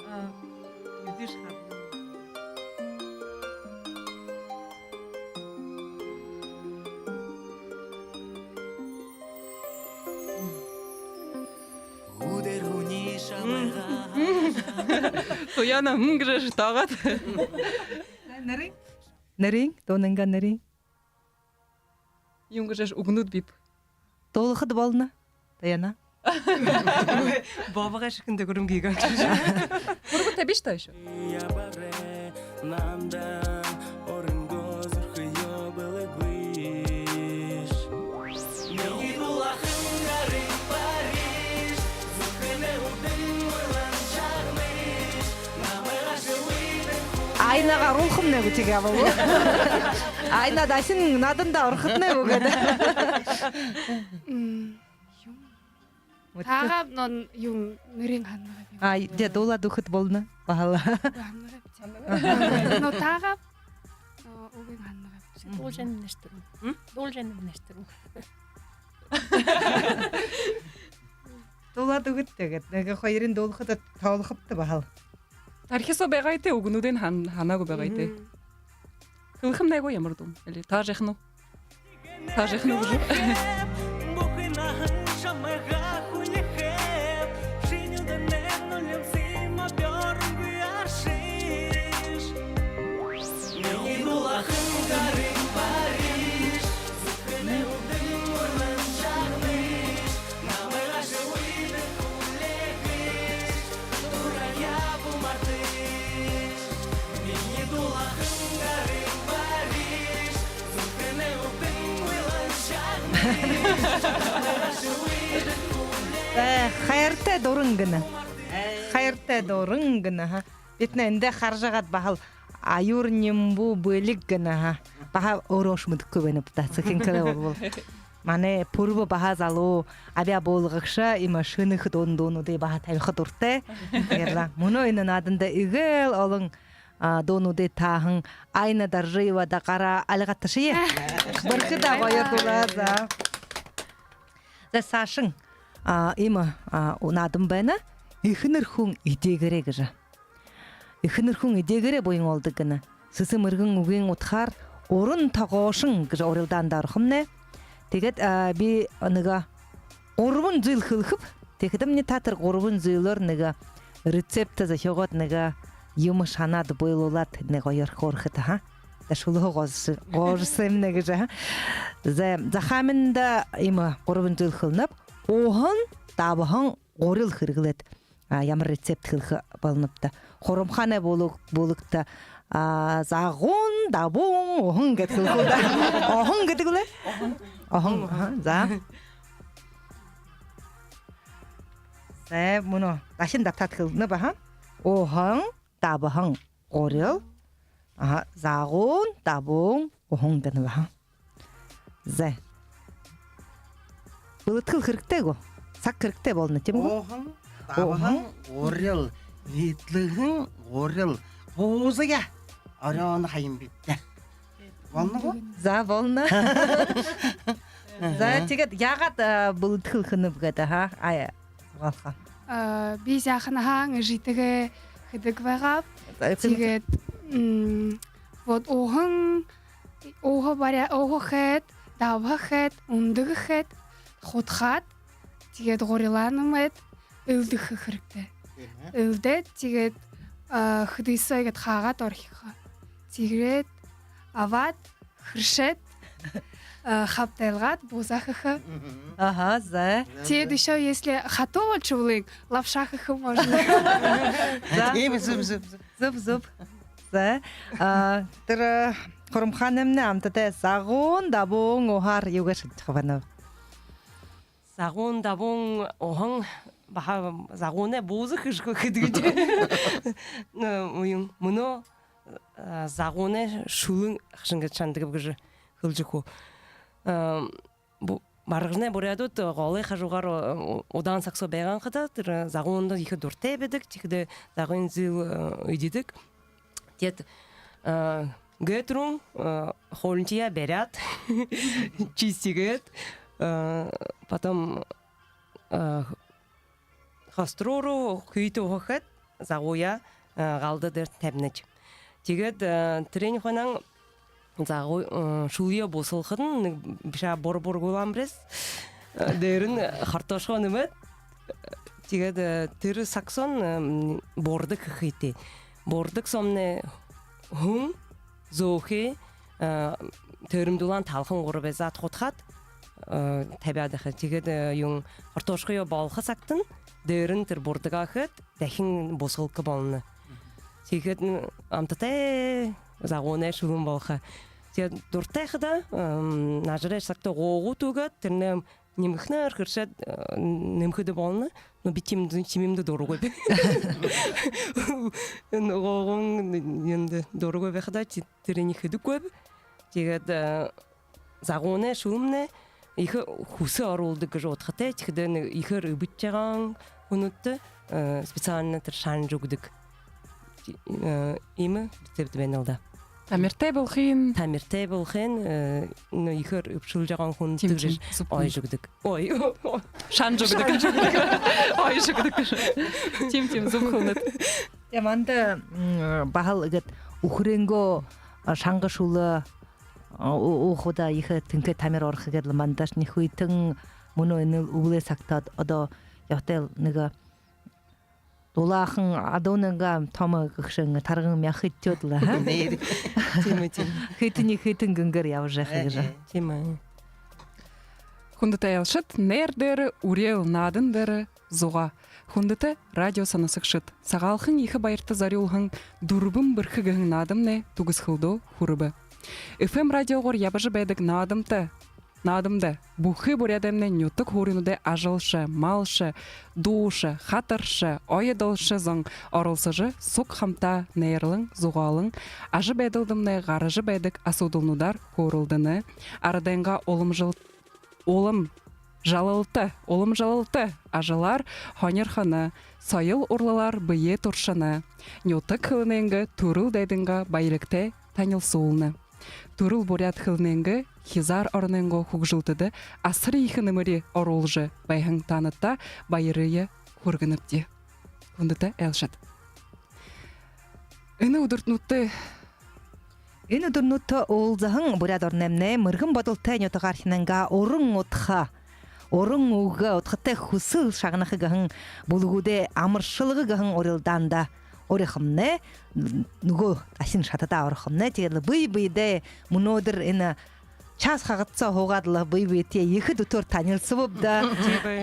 А, юдиш хадна. Үдэр һүни шамайгаа. Туяна, мм, гэжэ таагаад. Нэрынь? Нэрынь, дуунайнгаа нэрынь. Юун гэжэ үгэнүүд бии. Дуулахада болоно. Туяна. Бобогой шэхэндэ гүрэн гиигэн. Гурба табиш даа ещё. Намда оронгоо зүрхөө бэлэгүйш. Нэгэ дулаахан гарын бариш. Зүрхэнэй үдэн улаан шармиш. Айнагаа оруулхамнай гү, тиигээ болоо. Айна дахин нааданда орохотнай гү гээд. М, юм. Вот. Таагааб, но юун, нэрынь һанаагүй. А, дэ, дуулаад үгэхэдэ болоно. Баһал. Үгы һанаагүй. Но таагааб, но үгынь һанаагүй. Дуулжа байна нэштэр. М? Дуулжа байна нэштэр. Дуулаад үгыт тиигээд. Нэгэ хоёрынь дуулахада тоолохобди баһал. Тархи соо байгаатай, үгэнүүдынь һан-, һанаагүй байгаатай. Мгм. Хэлэхэмнай гү, ямар дуун? Или таажа яаха гү? Тажихын үгы. Бүхы наһан шамайгаа хүлеэхэб, шинии үдэнэй нулимсыма бюрэнгүй аршыш. Минии дулаахан гарыем барыш, зүрхэнэй үбдэн урлан шагныш, намайгаа шэлээгүйдэ хүлеэхэш, дураяа бү мартыш. Минии дулаахан гарыем барыш, зүрхэнэй үбдэн уйлан шагныш. Э, хайратай дуран гэнэ. Хайратай дуран гэнэ, ха. Бидэнэй эндэ хаража байгаад баһал Аюур Нимбуу бэлиг гэнэ, ха. Баһа өөрөөшье мэдэхэгүй байнаб даа, сэхынь хэлээ болбол. Манай Пүрбэ баһа залуу абяа буулгагша, иимэ шэнэ дуунуудые баһа табиха дуратай. Тиигээд лэ мүнөө энэ нааданда эгээл олон, а, дуунуудые тааһан Айна Доржиевада гараа альгаташая. Бэрхэдэ гоё дуулаа, за. За, саашань, а, иимэ, а, наадан байна. Эхэнэр хүн эдеэгээрээ гэжэ. Эхэнэр хүн эдеэгээрээ буян олдог гэнэ. Сэсэ мэргэн үгын удхаар уран тогоошон гэжэ урилдаанда орохомнай. Тиигээд, а, би нэгэ гурбан зүйл хэлэхэб. Тиихэдэмни та тэрэ гурбан зүйлээр нэгэ рецепт зохёогоод, нэгэ юумэ шанаад, буйлуулаад, нэгэ гоёор хөөрэхэт, ха. Тэ шүлэһөө гоожо-, гоожо сэмнэ гэжэ, ха. За, захааминда иимэ гурбан зүйл хэлэнэб. Уһан, дабһан, гурил хэрэглээд, а, ямар рецепт хэлэхэ болоноб даа. Хурамхаанай бүлэг-, бүлэгтэ, а, загуун, дабуун, уһан гээд хэлэхэл даа. Уһан гэдэг лэ? Уһан. Уһан, аха, за. За, мүнөө дахин дабтаад хэлэнэб, аха. Уһан, дабһан, гурил. Аха, загуун, дабуун, уһан гэнэб, аха. За. Бэлэдхэл хэрэгтэй гү? Саг хэрэгтэй болоно, тиимэ гү? Уһан, дабһан, уһан, гурил, эдлэһэн, гурил, буузаяа орёоно ха юм бибди. Болоно гү? За, болоно. За, тиигээд яагаад, а, бэлэдхэл хэнэб гээд, аха? Ай, зугаалха. А, би заахан наһан эжытэйгээ хэдэг байгааб. За, тиигээд, м, вот, уһан, уһа баря-, уһа хээд, дабһа хээд, үндэгэ хээд, худхаад, тиигээд гурилаа нэмээд, элдэхэ хэрэгтэй. Тиимэ. Элдээд, тиигээд, а, хэды соо гээд хаагаад орхихо. Тиигээд абаад, хэршээд, а, хабтайлгаад, буузаа хэхэ. Мгм. Аха, за. Тиигээд ещё, если хатуу болошобол, лапша хэхэ можно. За. Тиимэ, зүб, зүб, зүб. Зүб, зүб. За. А, тэрэ, а, Хурамхаанаймнай амтатай загуун, дабуун, уһаар юугээ шэдэжэ байнаб? Загуун, дабуун, уһан, баһа загуунай бууза хэжэ хэдэг гэжэ. Ну, юм, мүнөө, а, загуунай шүлэн хэжэ шанадагби гэжэ хэлэжэ үгэхүү. А, бу-, Баргажанай буряадууд голой хажуугаар, а, удаан саг соо байгаа хадаа, тэрэ загуунда ехэ дуратай байдаг, тиихэдэ загуун зүйл, а, эдидэг. Тиигээд, а, гээд түрүүн, а, хоолойнтоёо баряад, чистигээд, а, потом, а, хостууруу хүйтэ уһа хээд, загууяа, а, галда дээрэ табинабди. Тиигээд, а, тэрэнэй хойно загуу, а, шүлэеэ бусалхадань, нэгэ бишаа бур-бур гуламбрес, а, дээрэнь картошка нэмээд, тиигээд, а, тэрэ саг соонь, а, м, бурдаг хэхэ ёһотой. Бурдаг соомнай һүн, зөөхэй, а, тойром дулаан талхан гурбые заад худхаад, а, табяад байха. Тиигээд, а, юун, картошкаяа болохо сагтань дээрэнь тэрэ бурдагаа хээд, дахин бусалха болоно. Тиигээд, м, амтатай загуунай шүлэн болохо. Тиигээд дуратай хадаа, м, нажарай сагта гуугаа түгээд, тэрэнээ нимгэхэнөөр хэршээд, э, нэмэхэдэ болоно. Но би тиимэ, тиимэндэ дурагүйб. Гуугаа юундэ дурагүйб хадаа, ти-, тэрэнээ хэдэггүйб. Тиигээд, э, загуунай шүлэмнай ехэ хүсэ оруулдаг гэжэ удхатай, тиихэдээ нэгэ ехээр эбдэжэ байгаа хүнүүдтэ, э, специально тэрэ шанажа үгэдэг. Э, иимэ рецепт байнал даа. Тамиртай болохын. Тамиртай болохын, э, ну, ехээр эбшэлжэ байгаа хүнүүдтэ гэжэ. Тиимэ, тиимэ, зүб. Оёжо үгэдэг. Ой. Шанажа үгэдэг. Шанажа үгэдэг. Оёжо үгэдэг гэжэ. Тиимэ, тиимэ, зүб хэлэнэт. Тээ, манда, м, баһал иигээд үхэрэйнгөө, а, шанга шүлэ О, у-, уухада ехэ тэнхээ тамир орохо гээд лэ мандаашни хүйтэн, мүнөө энэл үбэлэй сагта одоо ябатайл нэгэ дулаахан адуунайнгаа томо гэгшэн тарган мяха эдитөөд лэ, ха? Нээр. Тиимэ, тиимэ. Хүйтэн, хүйтэн гэнгээр ябажа байха гэжэ. Тиимэ. Хүндэтэ айлшад, нээр дээрэ үреэл, наадан дээрэ зугаа. Хүндэтэ радио һоносогшод, Сагаалганай ехэ баярта зорюулһан «Дүрбэн бэрхэ» гэһэн наадамнай түгэсхэлдөө хүрэбэ. Эф эм радиогоор ябажа байдаг наадамта, наадамда бүхы Буряадаймнай нютаг һууринуудай ажалша, малша, дууша, хатарша, оёдолшо зон оролсожо, суг хамтаа нээрлэн, зугаалан, ажабайдалдамнай гаража байдаг асуудалнуудаар хөөрэлдэнэ. Арадайнгаа уламжал-, улам жалалта, уламжалалта ажалаар һонирхоно, соёл урлалаар бэеэ туршана, нютаг хэлэнэйнгээ, түрэл дайдынгаа баялигтай танилсуулна. Түрэл буряад хэлэнэйнгээ, хизаар оронойнгоо хүгжэлтэдэ асар ехэ нэмэри оруулжа байһан таанадта баярые хүргэнэбди. Хүндэтэ айлшад, энэ үдэртэнүүдтэ Энэ үдэрнүүдтэ уулзаһан Буряад ороноймнай мэргэн бодолтой нютагаархинайнгаа уран удха, уран үгэ, удхатай хүсэл шагнаха гэһэн бүлэгүүдэй амаршалга гэһэн урилдаанда урихамнай, нүгөө дахин шатадаа орохомнай. Тиигээд лэ бэе бэедээ мүнөөдэр энэ час хагадсаа һуугаад лэ бэе бэетэеэ ехэ дүтөөр танилсабабди даа.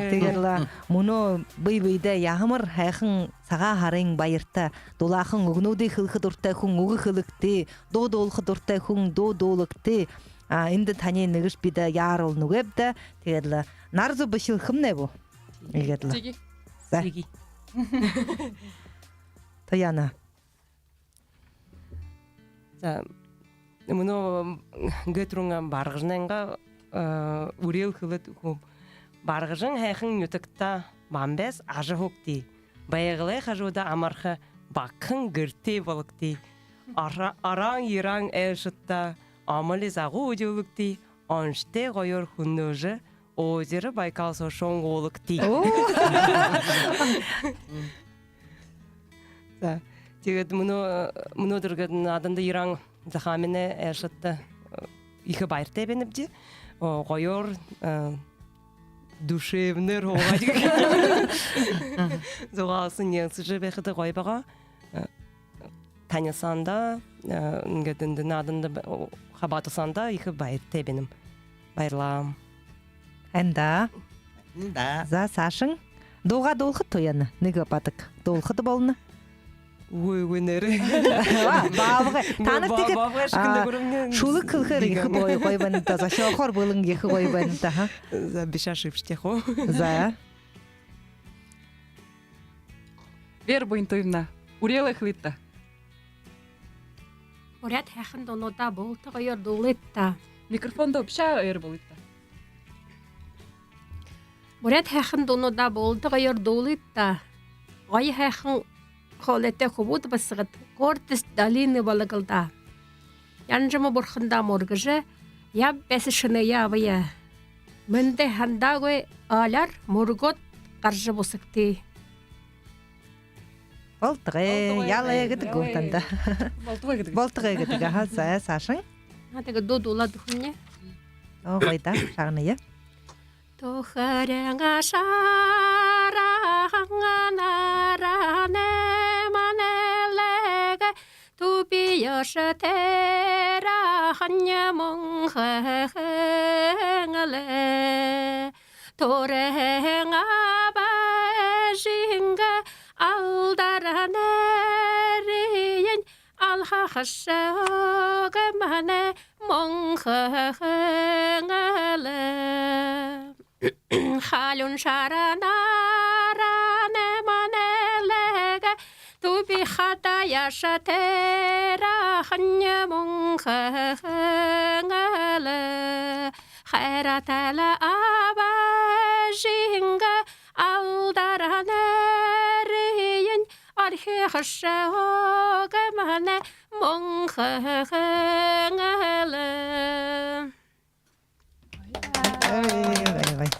Тиигээд лэ мүнөө бэе бэедээ ямар һайхан Сагаан һарын баярта дулаахан үгэнүүдые хэлэхэ дуратай хүн үгэ хэлэгты, дуу дуулаха дуратай хүн дуу дуулагты. А, эндэ таниие нэгэшье бидэ яаруулна үгөөбди даа. Тиигээд лэ нара зуу бэшэл хэмнай бүү? Иигээд лэ. Тиигээ. За. Тиигээ. Туяна. За, мүнөө, м, гээд түрүүн Баргажанайнгаа, э, үреэл хэлээд үгэһүүб. Баргажан һайхан нютагта бамбайс ажаһуугты. Байгалай хажууда амарха багахан гэртэй болгогты. Ара-, араан ерэһэн айлшадта амали загуу үдүүлэгты. Оншотой гоёор хүннөөжэ, озеро Байкал соошоо уулагты. Оо. За, тиигээд мүнөө, мүнөөдэр гээд нааданда ерэһэн Захааминай айлшадта, э, ехэ баяртай байнабди. О, гоёор, э, душевнээр һуугаад, зугаалсаһан, янзажа байхада гоё байгаа. Э, танилсаһандаа, э, иигээд эндэ нааданда б-, о, хабаадасаһандаа ехэ баяртай байнам. Баярлаам. Һайн даа. Һайн даа. За, саашань дуугаа дуулахат, Туяна? Нэгэ бадаг дуулахада болоно. Үгы, үгы, нээрээ. А, баабгай. Танар тиигээд, баабгай шэхэ, а, нэгэ гүрэмнэ шүлэг хэлэхээр ехэ гоё, гоё байна даа. Зохёохоор бэлэн ехэ гоё байна даа, ха? За, бишаа шэбшэтэй хуу. За. Вера Буянтуевна, үреэлээ хэлыт даа. Буряад һайхан дуунуудаа булта гоёор дуулыт даа. Микрофондо бишаа ойро болыт даа. Буряад һайхан дуунуудаа булта гоёор дуулыт даа. Гоё һайхан хоолойтой хүбүүд басагад, гордость долины Вологда. Янжама бурхандаа мүргэжэ, яб бэшэ шэнэеэ абая. Мэндэ һандаагүй ааляар мүргөөд гаража бусагты. Болтогой, болтогой, ялай гэдэг гү танда? Болтогой гэдэг. Болтогой гэдэг. Аха, за, саашань. А, тиигээ дуу дуулаад үгэхэмни. Оо, гоё даа, шагная. Түхэреэн ашараа һанганараа нэмэнэлэг, түби ёшо тэрэ ханьмун хэхэнэлэ. Түрэл аба эжынгээ алдараа нэрыень алхахашье үгы манай мун хэхэнэлэ. Халюун шаранараа нэмэнэлэг, түби хадаа ёшо тэрэ ханьмун хэхэнэлэ. Хайратайла аба эжынгээ алдараа нэрыень орхихашье үгы манай мун хэхэнэлэ. Ой, ой, ой.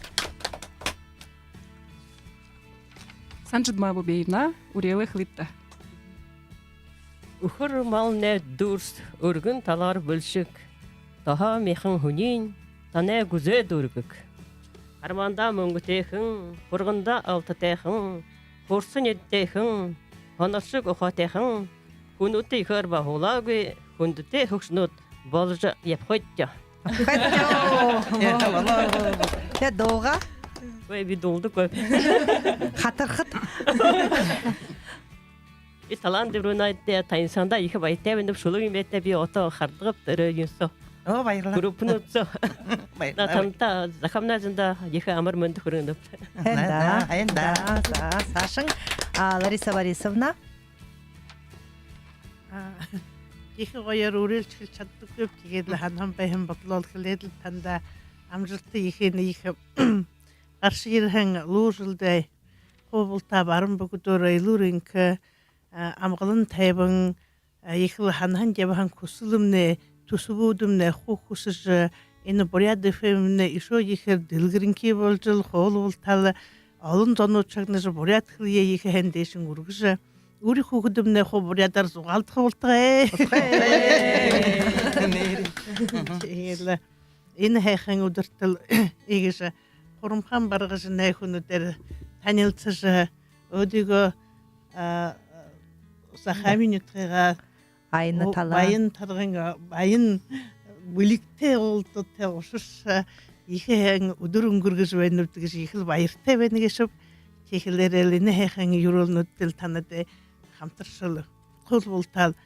Санжидма Бубеевна, үреэлээ хэлыт даа. Үхэр малнай дүүрс, үргэн талаар бэлшэг. тоһо мяхан һүниинь танай гүзээ дүүргэг. Хармаандаа мүнгэтэйхэн, хургандаа алтатайхан, хурса нюдэтэйхэн, һоноршог ухаатайхан, хүнүүдтэ ехээр баһуулаагүй хүндэтэй хүгшэнүүд боложо ябахыт даа. Хатё. Тэ дуугаа? Ой, би дуулдаггүй. Хатархат. И Талаан Дэбрэнайтай танилсаһандаа ехэ баяртай байнаб, шүлэг юм бэшэ, би одоо хардаг тэрэ юун соо. Оо, баярлаа. Группанууд соо. Баярлаа. Танда, Захааминай зондо ехэ амар мэндэ хүргэнэб. Һайн даа. Һайн даа. За, за, саашань, а, Лариса Борисовна. А, ехэ гоёор үреэлжэ хэлэжэ шададаггүйб, тиигээд лэ һанаһан байһан бодолоо хэлээд лэ танда. Амжалта ехэ, энэ ехэ гаража ерэһэн луу жэлдээ хуу бултаа баран бүгэдөөрөө элүүр энхэ, а, амгалан тайбан, а, ехэл һанаһан ябаһан хүсэлнай, түсэбүүднай хуу хүсэжэ, энэ Буряад ФМ-най үшөө ехээр дэлгэрэнхэй боложо лэ, хуу бултаа лэ олон зонууд шагнажа, буряад хэлэеэ ехэ һайн дээшэнь үргэжэ, үри хүүгэднай хуу буряадаар зугаалдаха болтогой. Тиигээд лэ энэ һайхан үдэртэ лэ иигэжэ Хурамхаан Баргажанай хүнүүдээр танилсажа, өөдыгөө, а, Захааминай нютагайгаа Аяна, О, Талаан, Баян Тарган, а, баян бэлигтэй, уулзалтай ушарша, ехэ һайн үдэр үнгэргэжэ байнабди гэжэ ехэл баяртай байна гээшэб. Тиихэлээрээ лэ энэ һайхан үреэлнүүдтэ лэ танадаа хамтаршал, хуу бултаа лэ,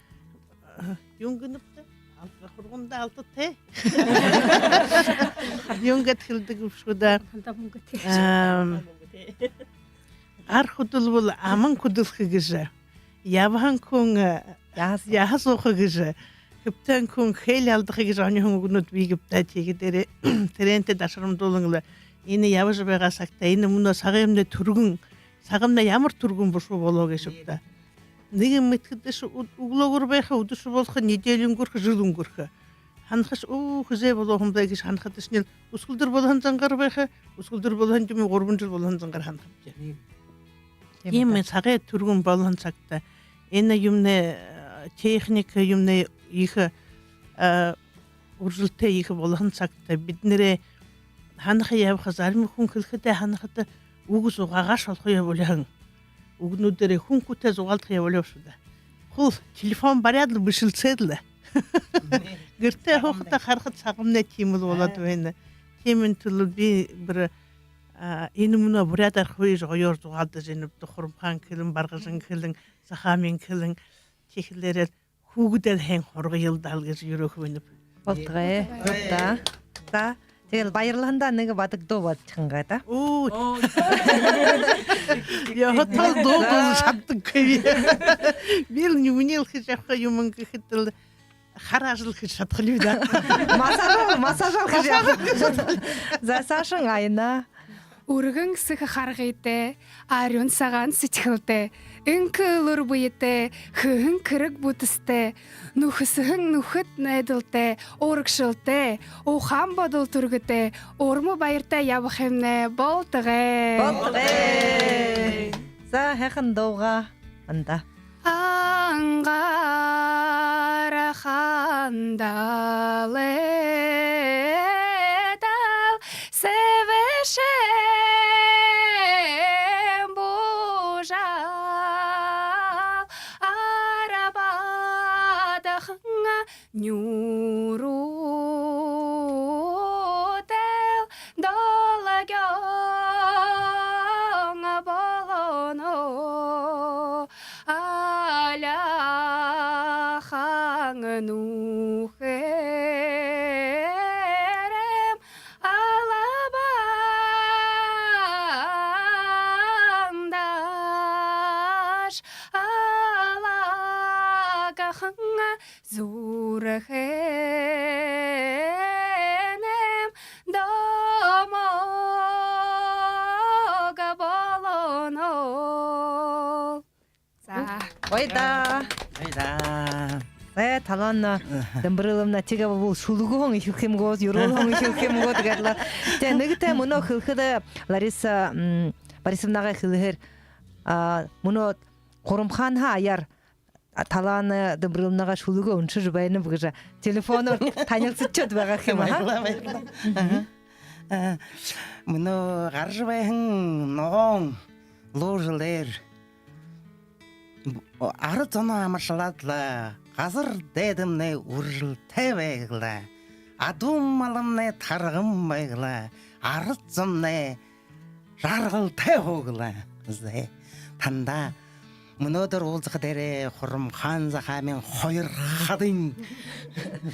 а, юун гэнэб даа, алта, хургандаа алтатай. Юун гээд хэлэдэг бшуу даа. Хургандаа мүнгэтэй. Ам, ар хүдэлбэл аман хүдэлхэ гэжэ, ябаһан хүн, э, яһа сууха гэжэ, хэбтэһэн хүн хэл алдаха гэжэ оньһон үгэнүүд бии гээб даа. Тиигээд тэрэ, тэрээнтэй дашарамдуулан лэ энэ ябажа байгаа сагта, энэ мүнөө сагаймнай түргэн, сагаймнай ямар түргэн бушуу болоо гээшэб даа. Нэгэн мэдэхэдэшье ү-, үглөөгүүр байха, үдэшэ болохо, неделя үнгэрхэ, жэл үнгэрхэ. Һанахаш, оо, хэзээ болоо һэм даа гэжэ һанахадашни лэ үсэгэлдэр болоһон зангаар байха, үсэгэлдэр болоһон юумэ гурбан жэл болоһон зангаар һанахабди. Тиимэ даа. Иимэ сагай түргэн болоһон сагта, энэ юумэнэй, э, техника юумэнэй ехэ, э, үржэлтэй ехэ болоһон сагта бидэнэрэй һанаха ябаха, зарим хүн хэлэхэдээ һанахада үгэ зугаагааш олохо ябуулһан. Үгэнүүдээрээ хүн хүнтэй зугаалдаха ябуулһан бшуу даа. Хуу телефон бариад лэ бэшэлсээд лэ. Гэртээ һуухадаа харахада сагаймнай тиимэл болоод байна. Тиимын түлөө би бүри, а, энэ мүнөө буряадаар хуу гоёор зугаалдажа байнабди, Хурамхаан хэлэн, Баргажан хэлэн, Захааминай хэлэн. Тиихэлээрээ лэ хүүгэдээ һайн һургая даа гэжэ юрөөхэ байнаб. Болтогой. Болтогой. За. Тиигээл баярлаһандаа нэгэ бадаг дуу бодожо һэн гээ даа. Оо. Яаха, тал дуу дуулажа шададаггүй. Би лэ юумэниил хэжэ ябаха юм гэхэдэ лэ хара ажал хэжэ шадаха лби даа. Массажаар, массажаар хэжэ ябаха. За, саашань Аяна. Үргэн сэхэ харгытай, арюун сагаан сэдьхэлтэй, энхэ элүүр бэетэй, хэһэн хэрэг бүтэсэтэй, нүхэсэһэн нүхэд найдалтай, урагшалтай, ухаан бодол түргэтэй, урма баяртай ябахымнай болтогой. Болтогой. За, һайхан дуугаа анда. Ангархан далай тал сэбэршэн буужаал, арбадахан нюуруудал долгёон болоно. Аляхан нүхэрэм албандаш, алагхан зүрхэнэм домог болоно. За. Ой даа. Ой даа. Э, Талаан Дамбарыловна, тиигээ бол шүлэгһөөн эхилхэ юм гү, юрөөлһөөн эхилхэ юм гү, тиигээд лэ. Тэ, нэгэтэ мүнөө хэлэхэдэ, Лариса, м, Борисовнагай хэлэһээр, а, мүнөө Хурамхаанһаа аяар Талаана Дымбрыловнагаа шүлэгөө уншажа байнаб гэжэ телефоноор танилсажа байгаа юм, аха. Баярлаа, баярлаа. Аха. Э, мүнөө гаража байһан ногоон луу жэлээр арад зоноо амаршалаад лэ, газар дайдамнай үржэлтэй байг лэ, адуу маламнай тарган байг лэ, арад зомнай жаргалтай һууг лэ. Зэ. Танда мүнөөдэр уулзаха дээрээ Хурамхаан, Захаамин хоёр хадын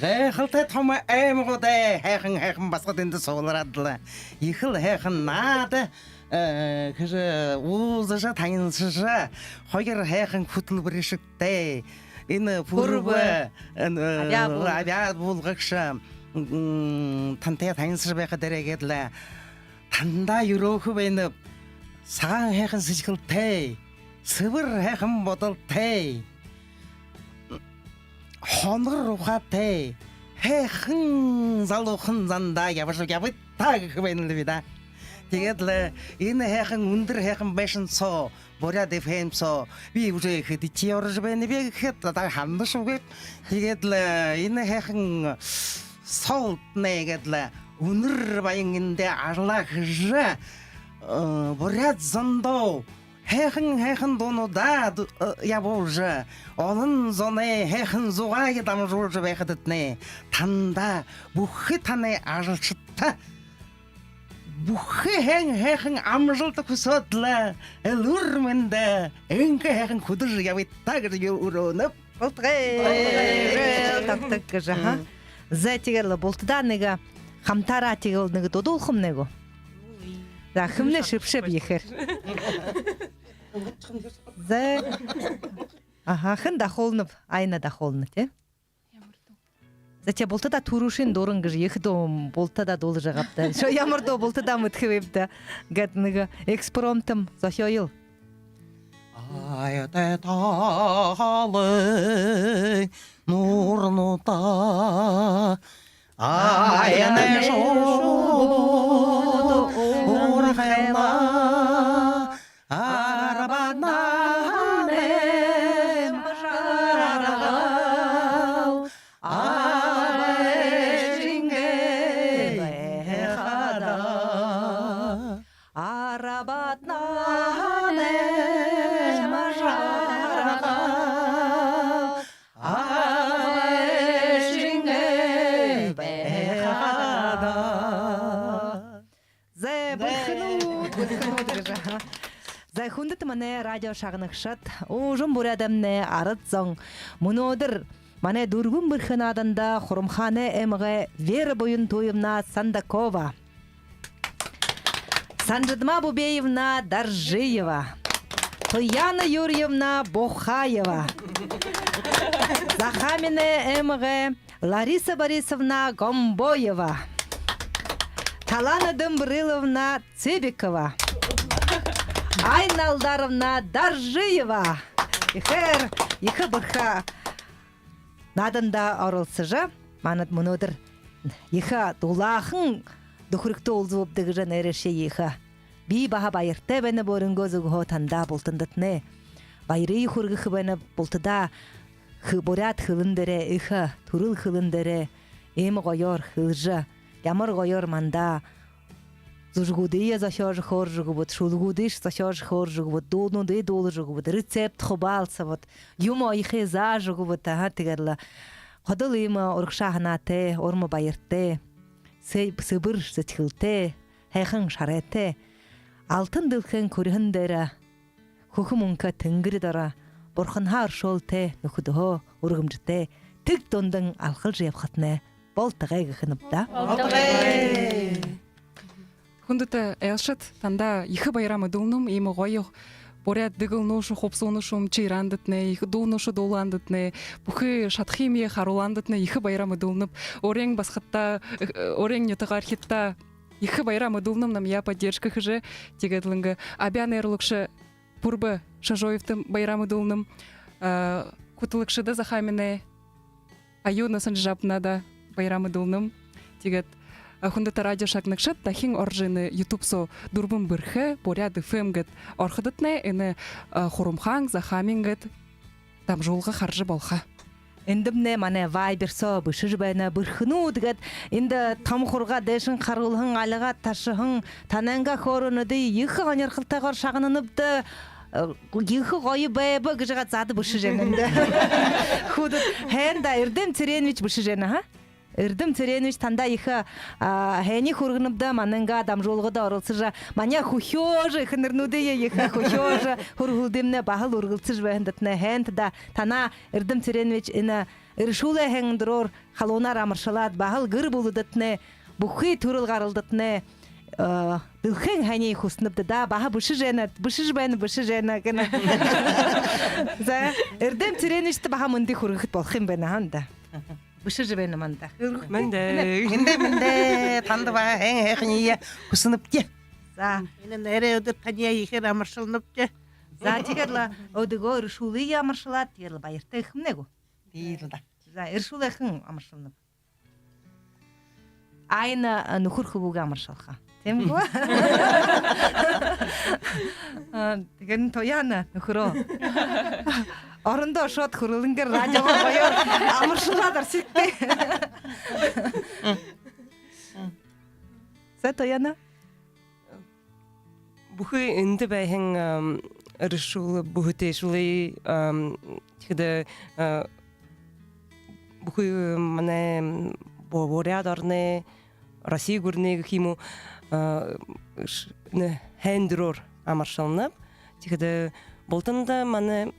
гайхалтай томо аймагуудай һайхан, һайхан басагад эндэ суглараад лэ, ехэл һайхан наада, э, хэжэ, уулзажа, танилсажа, хоёр һайхан хүтэлбэрилэгшэдтэй, энэ Пурба, Пурба, э, абяа буулгагша, абяа буулгагша, м, тантай танилсажа байха дээрээ гээд лэ, танда юрөөхэ байнаб: сагаан һайхан сэдьхэлтэй, сэбэр һайхан бодолтой, хонор ухаатай, һайхан залуухан зандаа ябажа ябыт даа гэхэ байнал би даа. Тиигээд лэ энэ һайхан үндэр һайхан байшан соо, Буряад ФМ соо би уже хэдытэй орожо байнаб гэхэдэ, одоо ханадаш үгы. Тиигээд лэ энэ һайхан солтнай гээд лэ үнэр баян эндэ ажалаа хэжэ, э, буряад зондоо һайхан, һайхан дуунуудаа ду-, э, ябуулжа, олон зоной һайхан зугаае дамжуулжа байхадатнай, танда, бүхы танай ажалшадта бүхы һайн, һайхан амжалта хүсөөд лэ, элүүр мэндэ, энхэ һайхан хүдэлжэ ябыт даа гэжэ юрөөнэб. Бултагай. Бултагай. Тагтаг гэжэ, аха. Мм. Зэ, тиигээд лэ бултадаа нэгэ хамтаараа тиигээд лэ нэгэ дуу дуулахамнай гү? За, хэмнай шэбшэб ехээр. Зэ. Аха, хэн дахуулнаб? Айна дахуулна, тии. За, тии, бултадаа түрүүшын дуран гэжэ ехэ дуу бултадаа дуулажа байгааб даа. Шо, ямар дуу бултадаа мэдэхэбиб даа. Гээд нэгэ экспромтом зохёоёл. Аятай талын нуурнуудта аянай шубууд уурхайла. Арбадан жаргал аба эжынгээ байхада. Арбадан жаргал аба эжынгээ байхада. Зэ, бэрхэнүүд, бэрхэнүүд гэжэ. Зэ, хүндэтэ манай радио шагнагшад, уужам Буряадаймнай арад зон, мүнөөдэр манай «Дүрбэн бэрхэ» нааданда Хурамхаанай аймагай Вера Буянтуевна Сандакова, Санжидма Бубеевна Доржиева, Туяна Юрьевна Бухаева, Захааминай аймагай Лариса Борисовна Гомбоева, Талаана Дымбрыловна Цыбикова, Айна Алдаровна Доржиева. Ехээр ехэ бэрхэ нааданда оролсожо, манад мүнөөдэр ехэ дулаахан дүхэригтэ уулзабабди гэжэ нээрээшье ехэ би баһа баяртай байнаб, өөрынгөө зүгһөө танда бултандатнай баярые хүргэхэ байнаб. Бултадаа хэ-, буряад хэлэн дээрээ, эхэ түрэл хэлэн дээрээ иимэ гоёор хэлэжэ, ямар гоёор манда зүжэгүүдые зохёожо хөөрэжэ үгэбэт, шүлэгүүдые зохёожо хөөрэжэ үгэбэт, дуунуудые дуулажа үгэбэт, рецепт хубаалсабат, юумэ оёхые заажа үгэбэт, аха, тиигээд лэ ходол иимэ урагшаа һанаатай, урма баяртай, сэ-, сэбэр сэдьхэлтэй, һайхан шарайтай, алтан дэлхэйн хүрьһэн дээрэ, хүхэ мүнхэ тэнгэри доро бурханһаа өршөөлтэй, нүхэдһөө үргэмжэтэй, тэг дундан алхалжа ябахатнай болтогой гэхэнэб даа. Болтогой. Хүндэтэ айлшад, танда ехэ баяраа мэдүүлнэм, иимэ гоё буряад дэгэл нуушан, хубсаһа нуушан шүүмжэ ерэһэндэтнай, ехэ дуу нуушан дуулаһандатнай, бүхы шадаха юумэеэ харуулаһандатнай ехэ баяраа мэдүүлнэб. Өөрын басагадта, э, өөрын нютагаархидта ехэ баяраа мэдүүлнэм, намаяа поддержка хэжэ. Тиигээд лэ нэгэ абяа найруулагша Пурба Шажоевта баяраа мэдүүлнэм. А, хүтэлэгшэдэ Захааминай Аюна Санжабнада баяраа мэдүүлнэм. Тиигээд, а, хүндэтэ радио шагнагшад, дахин орожо энэ YouTube соо «Дүрбэн бэрхэ», «Буряад ФМ» гээд орходотнай, энэ, а, Хурамхаан, Захаамин гээд дамжуулга хаража болохо. Эндэмнай манай Viber соо бэшэжэ байна. Бэрхэнүүд гээд, эндэ том хургаа дээшэнь харуулһан, альгаа ташаһан, танайнгаа хөөрөөнүүдые ехэ һонирхолтойгоор шагнанабди, э, ехэ гоё байба гэжэ га зада бэшэжэ байна эндэ. Хүнүүд, һайн даа, Эрдэм Цыренович бэшэжэ байна, ха? Эрдэм Цыренович, танда ехэ, а, һайниие хүргэнэбди, манайнгаа дамжуулгада оролсожо, манай хүхеэжэ, эхэнэрнүүдые ехэ хүхеэжэ, һүр һүлдымнай баһал үргэлсэжэ байһандатнай һайн даа. Танаа, Эрдэм Цыренович, энэ эрэшүүлэй һайндэрөөр халуунаар амаршалаад, баһал гэр бүлэдэтнай, бүхы түрэл гаралдатнай, э, дэлхэйн һайниие хүсэнэбди даа. Баһа бэшэжэ байна, бэшэжэ байна, бэшэжэ байна гэнэ. За, Эрдэм Цыреновичтэ баһа мэндые хүргэхэдэ болохо юм байна, һаань даа. Бэшэжэ байна манда. Мэндэ. Мэндэ, мэндэ. Танда баһа һайн һайханиие хүсэнэбди. За. Энэ нээрээ үдэр таниие ехээр амаршалнабди. За, тиигээд лэ өөдөө эрэшүүлые амаршалаад, тиигээд лэ баяртай гэхэмнай гү? Тиигээд лэ даа. За, эрэшүүлээ хэн амаршалнаб? Айна, а, нүхэр хүбүүгээ амаршалха. Тиимэ гү? А, тиигээд Туяна нүхэрөө орондоо ошоод, хүрэлэнгөөр радиогоо гоёор амаршалаад арсигты. За, Туяна? Бүхы эндэ байһан, ам, эрэшүүл, бүхы эрэшүүлые, ам, тиихэдэ, а, бүхы манай, м, Бу-, Буряад ороной, Росси гүрэнэй гэхэ юм гү, а, ш-, нэ, һайндэрөөр амаршалнаб. Тиихэдэ бултанда манай,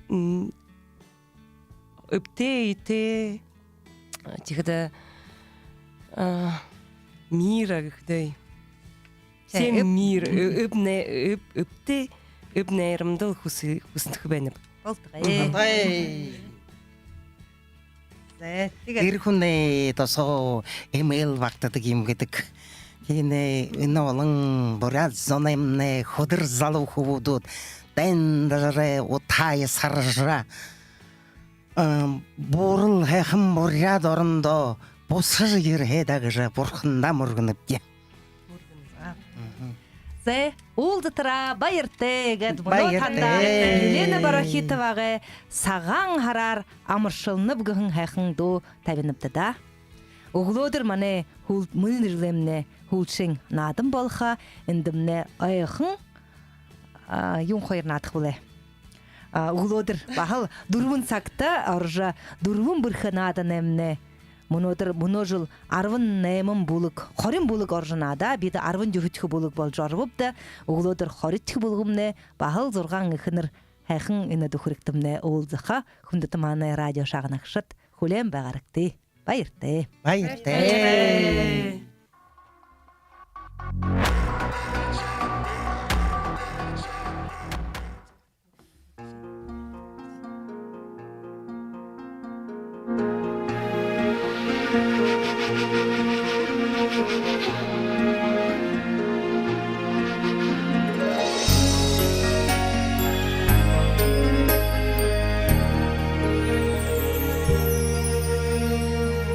м, эбтэй, эетэй, тиихэдэ, а, мир гэхэдэ. Всем мир, э-, эб най-, эб-, эбтэй, эб найрамдал хүсэ-, хүсэнхэй байнаб. Болтогой. Болтогой. За, тиигээд. Гэр хүнэй досоо эмээл багтадаг юм гэдэг. Тиинэ, энэ олон буряад зоноймнай хүдэр залуу хүбүүдүүд дайн дажараа утаая саржа, а, буурал һайхан Буряад орондоо бусажа ерэһэй даа гэжэ бурхандаа мүргэнэбди. Мүргэнэ, за. Мгм. За, уулзатараа баяртай гээд, мүнөө танда Елена Барахитовагай «Сагаан һараар амаршалнаб» гэһэн һайхан дуу табинабди даа. Үглөөдэр манай һүүл-, мүнөө жэлэймнай һүүлшын наадан болохо, эндэмнай ойхон, а, юун хоёр наадаха бэлэй. А, үглөөдэр баһал дүрбэн сагта орожо, дүрбэн бэрхэ нааданаймнай. Мүнөөдэр, мүнөө жэл арбан найман бүлэг, хорин бүлэг орожо наадаа, бидэ арбан юһэдэхи бүлэг болжо оробобди. Үглөөдэр хоридохи бүлэгэмнай баһал зургаан эхэнэр һайхан энэ дүхэригтэмнай уулзаха. Хүндэтэ манай радио шагнагшад, хүлеэн байгаарагты. Баяртай. Баяртай.